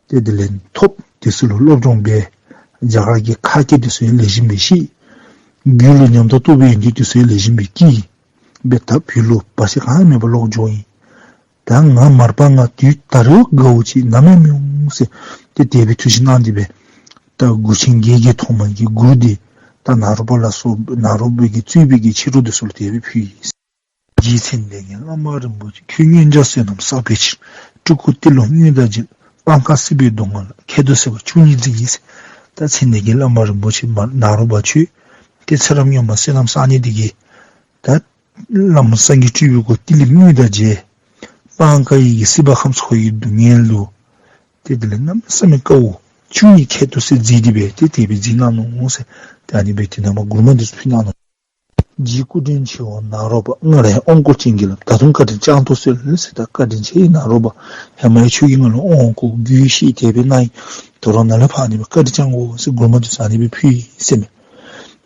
ཏེ་དེ་ལས་ཐོབ། འདི་ཚུ་ལུ་སློབ་སྦྱོང་འབད། རྒྱ་གར་གྱི་ཁ་སྐད་འདི་ཚུ་ཡང་ལེགས་ཤོམ་སྦེ་ཤེས། རྒྱུད་ལུ་ཉམས་དང་རྟོགས་པའི་ཡོན་ཏན་འདི་ཚུ་ཡང་ལེགས་ཤོམ་སྦེ་སྐྱེས། འབདཝ་ད་བོད་ལུ་བར་ཆད་གང་ཡང་མེད་པར་ལོག་འགྱོ་ཡི། ད་ང་མར་པ་ང་དུས་ད་རེས་དགའཝ་ཅིག་ནམ་ཡང་མི་འོང་ཟེར་ཏེ་དེ་སྦེ་ཐུགས་བཞེས་གནང་སྟེ་སྦེ་ད་མགུར་ཆེན་བརྒྱད་ཀྱི་ཐོག་མ་གི་མགུར་འདི་ད་ནཱ་རོ་པ་ལ་སོགས་ནཱ་རོ་པ་གིས་གཙོས་པའི་གི་ཕྱི་རོལ་འདི་ཚུ་ལུ་དེ་སྦེ་ཕུལ་ཡི། རྗེ་མཚན་ལྡན་གྱི་བླ་མ་རིན་པོ་ཆེ། ཁྱོད་མངོན་བྱང་བསོད་ནམས་བསགས་པའི་ཕྱིར། སྤྲུལ་སྐུ་ཏི་ལོ་དངོས་དང་མཇལ། སྤང་ཁ་སྲིད་པའི་སྡུག་བསྔལ་ལ། ཁྱད་དུ་གསོད་པ་བཅུ་གཉིས་མཛད་ཡི་ཟེར། ད་མཚན་ལྡན་གྱི་བླ་མ་རིན་པོ་ཆེ་མར་ནཱ་རོ་པ་ཁྱོད་ཏེ་ཚེ་རབས་སྔོན་མ་བསོད་ནམས་བསགས་ནི་དེ་གིས་ད་བླ་མ་སངས་རྒྱས་སྤྲུལ་པའི་སྐུ་ཏི་ལོ་དངོས་དང་མཇལ། སྤང་ཁ་ཡི་གི་སྲིད་པ་ཁམས་ཚོགས་ཀྱི་སྡུག་བསྔལ་ལུ་ཏེ་དེ་ལས་གནམ་མེད་ས་མེད་དཀའཝ་བཅུ་གཉིས་ཁྱད་དུ་གསོད་མཛད་དེ་སྦེ་ཏེ་དེ་སྦེ་མཛད་གནང་ནུག་ཟེར། ཏེ་ཨ་ནི་སྦེ་ཏེ་ནཱ་མར་མགུར་མ་འདི་ཚུ་ཕུལ་གནང་ནུག། རྗེ་སྐུ་དྲིན་ཆེའོ་ནཱ་རོ་པ། སྔར་ཡང་དབང་བསྐུར་བྱིན་གྱིས་བརླབས། ད་དུང་བཀའ་དྲིན་བསྐྱང་དུ་གསོལ་ཟེར། ད་བཀའ་དྲིན་ཆེ་ནཱ་རོ་པ། ཧེ་མ་ཡང་ཁྱོད་ཀྱིས་ང་ལུ་དབང་བསྐུར་རྒྱུད་བཤད་དེ་སྦེ་གནང་ཡི། དོ་རུང་ནཱ་ལས་ཕར་ཨ་ནི་སྦེ་བཀའ་དྲིན་བསྐྱང་དགོ་ཟེར་མགུར་མ་འདི་ཚུ་ཨ་ནི་སྦེ་ཕུལ་ཡི་ཟེར་མས།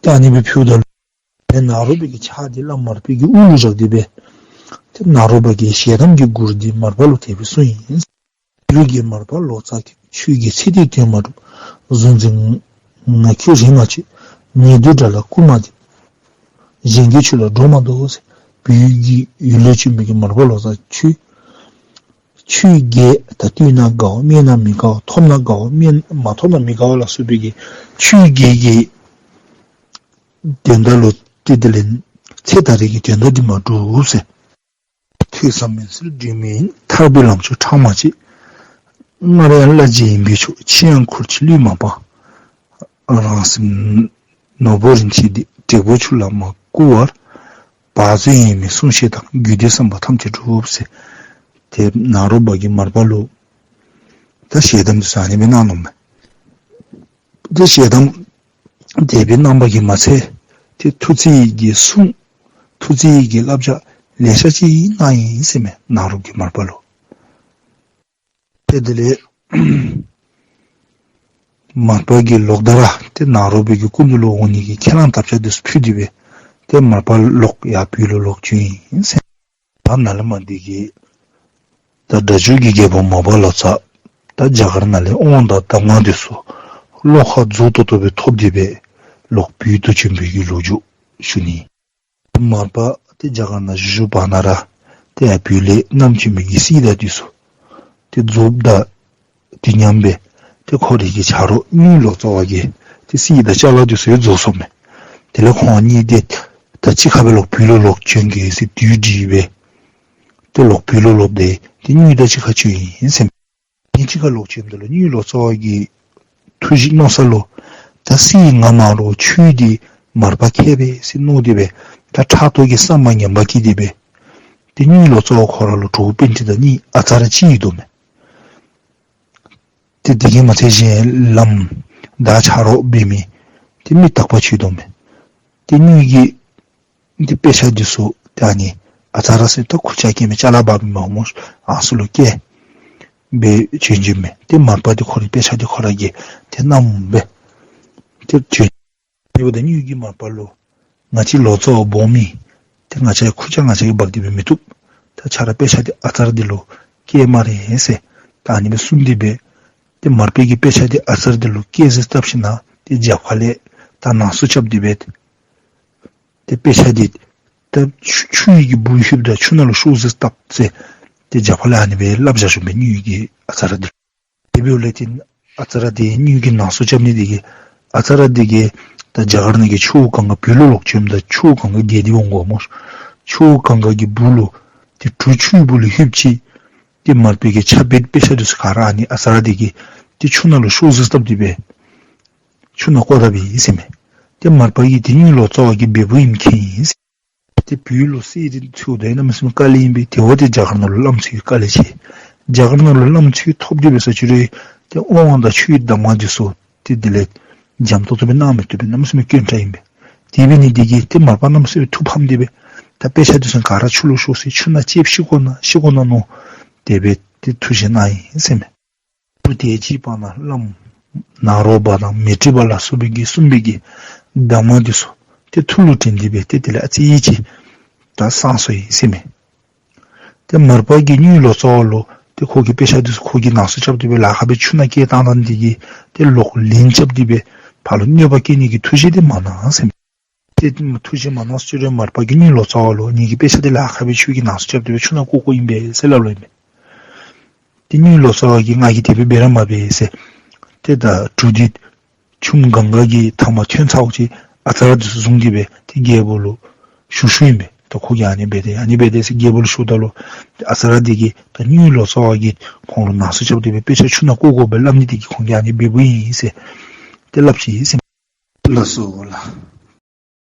ད་ཨ་ནི་སྦེ་ཕུལཝ་ད་ལུ་ནཱ་རོ་པའི་གི་ཕྱག་འདི་བླམ་མར་པའི་གི་དབུ་ལུ་བཞག་སྟེ་སྦེ་ཏེ་ནཱ་རོ་པ་གིས་ཞལ་གདམས་ཀྱི་མགུར་འདི་མར་པ་ལུ་དེ་སྦེ་གསུངས་ཡི། ལུས་ཀྱི་མར་པ་ལོ་ཙཱ་ཁྱོད། ཆོས་ཀྱི་ཚིག་དེ་དོན་མ་གྲུབ། གཟུང་འཛིན་ངག་གི་རིགས་མ་ཆོད། ཉེ་དུ་དགྲ་ལ་བསྐུར་མ་འདེབས། གཞན་གྱི་ཆོས་ལ་སྒྲོག་མ་འདོགས་ཟེར། བོད་ཀྱི་ཡུལ་ལས་བྱོན་པའི་གི་མར་པ་ལོ་ཙཱ་ཁྱོད། ཆོས་རྒྱས་ད་ལྟོས་ན་དགའ་བ། སྨྲས་ན་མི་དགའ་བ། ཐོབ་ན་དགའ་བ། སྨྲས་མ་ཐོབ་ན་མི་དགའ་བ་ལ་སོགས་པའི་གི་ཆོས་རྒྱས་ཀྱི་དོན་དག་ལུ་ཏེ་དེ་ལས་ཚེ་ད་རེས་ཀྱི་དོན་དག་འདི་མ་གྲུབ་ཟེར། ཐོས་བསམ་མི་ཚུལ་སྒྲོན་མེ་ཡིན། ཐར་པའི་ལམ་མཆོག་ཕྲ་མ་བྱེད། སྔར་ཡང་བླ་རྗེ་ཡིན་པའི་མཆོག། ཕྱིར་ཡང་ཁུར་ཆེ་བློས་མ་སྤང་། རང་སེམས་ནོར་བུ་རིན་ཆེན་འདི། དྲེག་པོ་ཆུ་ལ་མ་བསྐུར་བར། བག་ཚོད་ཡེངས་མེད་བསྲུང་ཞེས་དང་། རྒྱུད་སྡེ་བསམ་པ་ཐམས་ཅད་འགྲུབ་ཟེར། ཏེ་ནཱ་རོ་པ་གིས་མར་པ་ལུ་ད་ཞལ་གདམས་འདི་ཚུ་ཨ་ནི་སྦེ་གནང་ནུག་མས། ཏེ་ཞལ་གདམས་དེ་སྦེ་གནང་བ་གིས་མ་ཚད་ཏེ་ཐུགས་བརྩེ་ཡི་གི་གསུང་ཐུགས་བརྩེ་ཡི་གི་བསླབ་བྱ་ལེ་ཤ་ཅིག་གནང་ཡི་ཟེར་མས་ནཱ་རོ་གིས་མར་པ་ལུ། ཏེ་དེ་ལས་མར་པ་གིས་ལོག་ད་ར་ཏེ་ནཱ་རོ་པའི་གི་སྐུ་མདུན་ལུ་འོང་ནི་གི་ཁས་བླངས་དམ་བཅའ་འདི་ཚུ་ཕུལ་ཏེ་སྦེ་ཏེ་མར་པ་ལོག་ཡར་བོད་ལུ་ལོག་བྱོན་ཡི་ཟེར། ད་ནཱ་ལས་མར་འདི་གིས་ད་སྒྲ་སྒྱུར་གྱི་རྒྱལ་པོ་མར་པ་ལོ་ཙཱ་ད་རྒྱ་གར་ནང་ལས་དབང་དང་གདམས་ངག་འདི་ཚུ་བློ་ཁ་རྫོགས་ཏོག་ཏོ་སྦེ་ཐོབ་སྟེ་སྦེ་ལོག་བོད་དུ་བྱོན་པའི་གི་ལོ་རྒྱུས་ཞུ་ནི། མར་པ་ཏེ་རྒྱ་གར་ནང་བཞུགས་བཞུགས་པ་ན་ར་ཏེ་ཡར་བོད་ལས་བསྣམས་བྱོན་མི་གི་གསེར་དང་འདི་ཚུ་ཏེ་རྫོགསཔ་ད་དེ་མཉམ་སྦེ་ཏེ་ཁོ་རའི་གི་ཆ་རོགས་གཉོས་ལོ་ཙཱ་བ་གི་ཏེ་གསེར་དང་ཅ་ལ་འདི་ཚུ་ཡང་རྫོགས་སོ་མས། དེ་ལས་ཁོང་གཉིས་ཏེ་ད་གཅིག་ཁར་སྦེ་ལོག་བོད་ལུ་ལོག་བྱོན་གེ་ཟེར་དུས་བསྒྲིགས་སྦེ་ཏེ་ལོག་བོད་ལུ་ལོག་སྟེ་ཏེ་གཉོས་དང་གཅིག་ཁར་བྱོན་ཡི་ཟེར་མས། གཉིས་གཅིག་ཁར་ལོག་བྱོནམ་ད་ལུ་གཉོས་ལོ་ཙཱ་བ་གི་ཐུགས་བཞེད་མནོ་ས་ལུ་ད་གསེར་ང་མ་རོ་ཆུ་འདི་མར་པ་ཁྱེར་པས་ཟེར་མནོ་སྟེ་སྦེ་ད་ཕྲག་དོག་གི་བསམ་པ་ངན་པ་སྐྱེས་ཏེ་སྦེ་ཏེ་གཉོས་ལོ་ཙཱ་བ་ཁོ་ར་ལུ་གྲོགས་པོ་པཎྜི་ཏ་གཉིས་ཨ་ཙརྱ་གཅིག་ཡོད་དོ་མས། ཏེ་དེ་གིས་མ་ཚད་གཞན་བླམ་དང་ཆ་རོགས་འབད་མི་ཏེ་མི་དག་པ་ཅིག་ཡོད་དོ་མས། ཏེ་གཉོས་ཀྱིས་ཏེ་དཔེ་ཆ་འདི་ཚུ་ཏེ་ཨ་ནི་ཨ་ཙརྱ་ཟེར་ད་ཁུར་ཆ་བཀལ་མི་ཅ་ལ་འབག་མི་མས་སྨོ། ཨ་ནི་ཚུ་ལུ་བཀལ་སྦེ་བྱོན་བྱོནམ་མས། ཏེ་མར་པ་འདི་ཁོ་རའི་དཔེ་ཆ་འདི་ཁོ་ར་གིས་ཏེ་བསྣམས་སྦེ་ཏེ་བྱོན། དེ་འབདཝ་ད་གཉོས་ཀྱིས་མར་པ་ལུ་ང་བཅས་ལོ་ཙཱ་བ་སྦོམ་ཨིན། ཏེ་ང་བཅས་ཁུར་ཆ་ང་བཅས་ཀྱིས་འབག་སྟེ་སྦེ་མི་བཏུབ། ད་ཁྱོད་ར་དཔེ་ཆ་འདི་ཨ་ཙརྱ་འདི་ལུ་བཀལ་སྨ་རེ་ཟེར་ད་ཨ་ནི་སྦེ་གསུངས་ཏེ་སྦེ་ཏེ་མར་པའི་གི་དཔེ་ཆ་འདི་ཨ་ཙརྱ་འདི་ལུ་བཀལ་ཟེར་བཏབ་ཞིནམ་ཏེ་རྒྱབ་ཁ་ལས་ད་ནང་གསུག་རྐྱབ་སྟེ་སྦེ་ཏེ་དཔེ་ཆ་འདི་ད་ཆུ་ཆུ་ཡི་གི་སྦུག་ལྷོདཔ་ད་ཆུ་ནང་ལུ་ཤོར་ཟེར་བཏབ་ཟེར་ཏེ་རྒྱབ་ཁ་ལས་ཨ་ནི་སྦེ་སླབ་བཞག་ཞུ་མས་གཉོས་ཀྱིས་ཨ་ཙརྱ་འདི་ལུ། དེ་འབདཝ་ལས་ཏེ་ཨ་ཙརྱ་འདི་གཉོས་ཀྱིས་ནང་གསུག་རྐྱབ་ནི་འདི་གིས་ཨ་ཙརྱ་འདི་གིས་ད་རྒྱ་གར་ནང་གི་ཆུ་བོ་གངྒཱ་བོད་ལུ་ལོག་བྱོནམ་ད་ཆུ་བོ་གངྒཱ་བརྒལ་ཏེ་འོང་དགོ་སྨོ། ཆུ་བོ་གངྒཱ་གི་སྦུག་ལུ་ཏེ་གྲུ་ཆུའི་སྦུག་ལུ་ལྷོདཔ་ཅིག་ཏེ་མར་པའི་གི་ཕྱག་དཔེ་དཔེ་ཆ་འདི་ཚུ་ག་ར་ཨ་ནི་ཨ་ཙརྱ་འདི་གིས་ཏེ་ཆུ་ནང་ལུ་ཤོར་ཟེར་བཏབ་སྟེ་སྦེ་ཆུ་ནང་བཀོ་བཏབ་ཡི་ཟེར་མས། ཏེ་མར་པ་གིས་ཏེ་གཉོས་ལོ་ཙཱ་བ་གི་འབདཝ་ཨིནམ་མཁྱེན་ཡི་ཟེར། ཏེ་བོད་ལུ་གསེར་འདི་ཚུ་ད་གནམ་མེད་ས་མེད་དཀའ་ལས་ཨིན་པས། དེ་འབདཝ་ད་རྒྱ་གར་ནང་ལུ་བླམ་ཚུ་གིས་དཀའ་ལས་ཆེ། རྒྱ་གར་ནང་ལུ་བླམ་ཚུ་ཐོབ་སྟེ་འབད་ས་ཅིག་རུང་ཏེ་དབང་དང་ཆོས་གདམས་ངག་འདི་ཚུ་ཏེ་དེ་ལས་འཇམ་ཏོང་ཏོ་སྦེ་གནང་མི་བཏུབ་པས། གནམ་མེད་ས་མེད་དཀོན་དྲགས་ཨིན་པས། དེ་འབད་ནི་འདི་གིས་ཏེ་མར་པ་གནམ་མེད་ས་མེད་ཐུགས་ཕམ་སྟེ་སྦེ་ད་དཔེ་ཆ་འདི་ཚུ་ག་ར་ཆུ་ལུ་ཤོར་ཟེར་ཆུ་ནང་ལྕེབ་ཤི་དགོ་ན་ཤི་དགོ་ན་མནོ་སྟེ་སྦེ་ཏེ་ཐུགས་བཞེད་གནང་ཡི་ཟེར་མས། དེ་ཅིག་བར་ན་བླམ་ནཱ་རོ་པ་དང་མཻ་ཏྲི་པ་ལ་སོགས་པའི་གིས་གསུངས་པའི་གི་གདམས་ངག་འདི་ཚུ་ཏེ་ཐུགས་ལུ་དྲན་ཏེ་སྦེ་ཏེ་དེ་ལས་ཨ་ཙི་ཅིག་ད་སངས་སོ་ཡི་ཟེར་མས། ཏེ་མར་པ་གིས་གཉོས་ལོ་ཙཱ་བ་ལུ་ཏེ་ཁོ་གི་དཔེ་ཆ་འདི་ཚུ་ཁོ་གིས་ནང་གསུག་རྐྱབ་སྟེ་སྦེ་ལཱ་ཁག་སྦེ་ཆུ་ནང་བསྐྱལ་བཏང་ད་ནི་འདི་གིས་ཏེ་ལོག་ལན་རྐྱབ་སྟེ་སྦེ་ཕར་ལུ་གནོད་པ་བཀལ་ནི་གི་ཐུགས་བཞེད་འདི་མ་གནང་ཟེར་མས། ཏེ་ཐུགས་བཞེད་མ་གནང་ཟེར་རུང་མར་པ་གིས་གཉོས་ལོ་ཙཱ་བ་ལུ་ངེ་གི་དཔེ་ཆ་འདི་ལཱ་ཁག་སྦེ་ཁྱོད་ཀྱིས་ནང་གསུག་རྐྱབ་སྟེ་སྦེ་ཆུ་ནང་བཀོ་བཀོཝ་ཨིན་པས་ཟེར་སླབ་སླབ་ཨིན་པས། ཏེ་གཉོས་ལོ་ཙཱ་བ་གིས་ང་གིས་དེ་སྦེ་འབད་ར་མ་འབད་ཟེར། ཏེ་ད་གྲུ་འདི་ཆུ་མོ་གངྒཱ་གི་མཐའ་མར་ཐོན་ཚརཝ་ཅིག་ཨ་ཙརྱ་འདི་ཚུ་བཟུང་སྟེ་སྦེ་ཏེ་རྒྱལ་པོ་ལུ་ཞུ་ཞུཝ་ཨིན་པས། ད་ཁོ་གིས་ཨ་ནི་འབད་དེ་ཨ་ནི་འབད་དེ་ཟེར་རྒྱལ་པོ་ལུ་ཞུཝ་ད་ལུ་ཨ་ཙརྱ་འདི་གིས་ད་གཉོས་ལོ་ཙཱ་བ་གིས་ཁོང་ལུ་ནང་གསུག་རྐྱབ་སྟེ་སྦེ་དཔེ་ཆ་ཆུ་ནང་བཀོ་དགོ་པས་སླབ་ནི་འདི་གིས་ཁོང་གིས་ཨ་ནི་འབདཝ་ཨིན་ཟེར་ཏེ་སླབ་ཅི་ཟེར། ལགས་སོ་ལགས།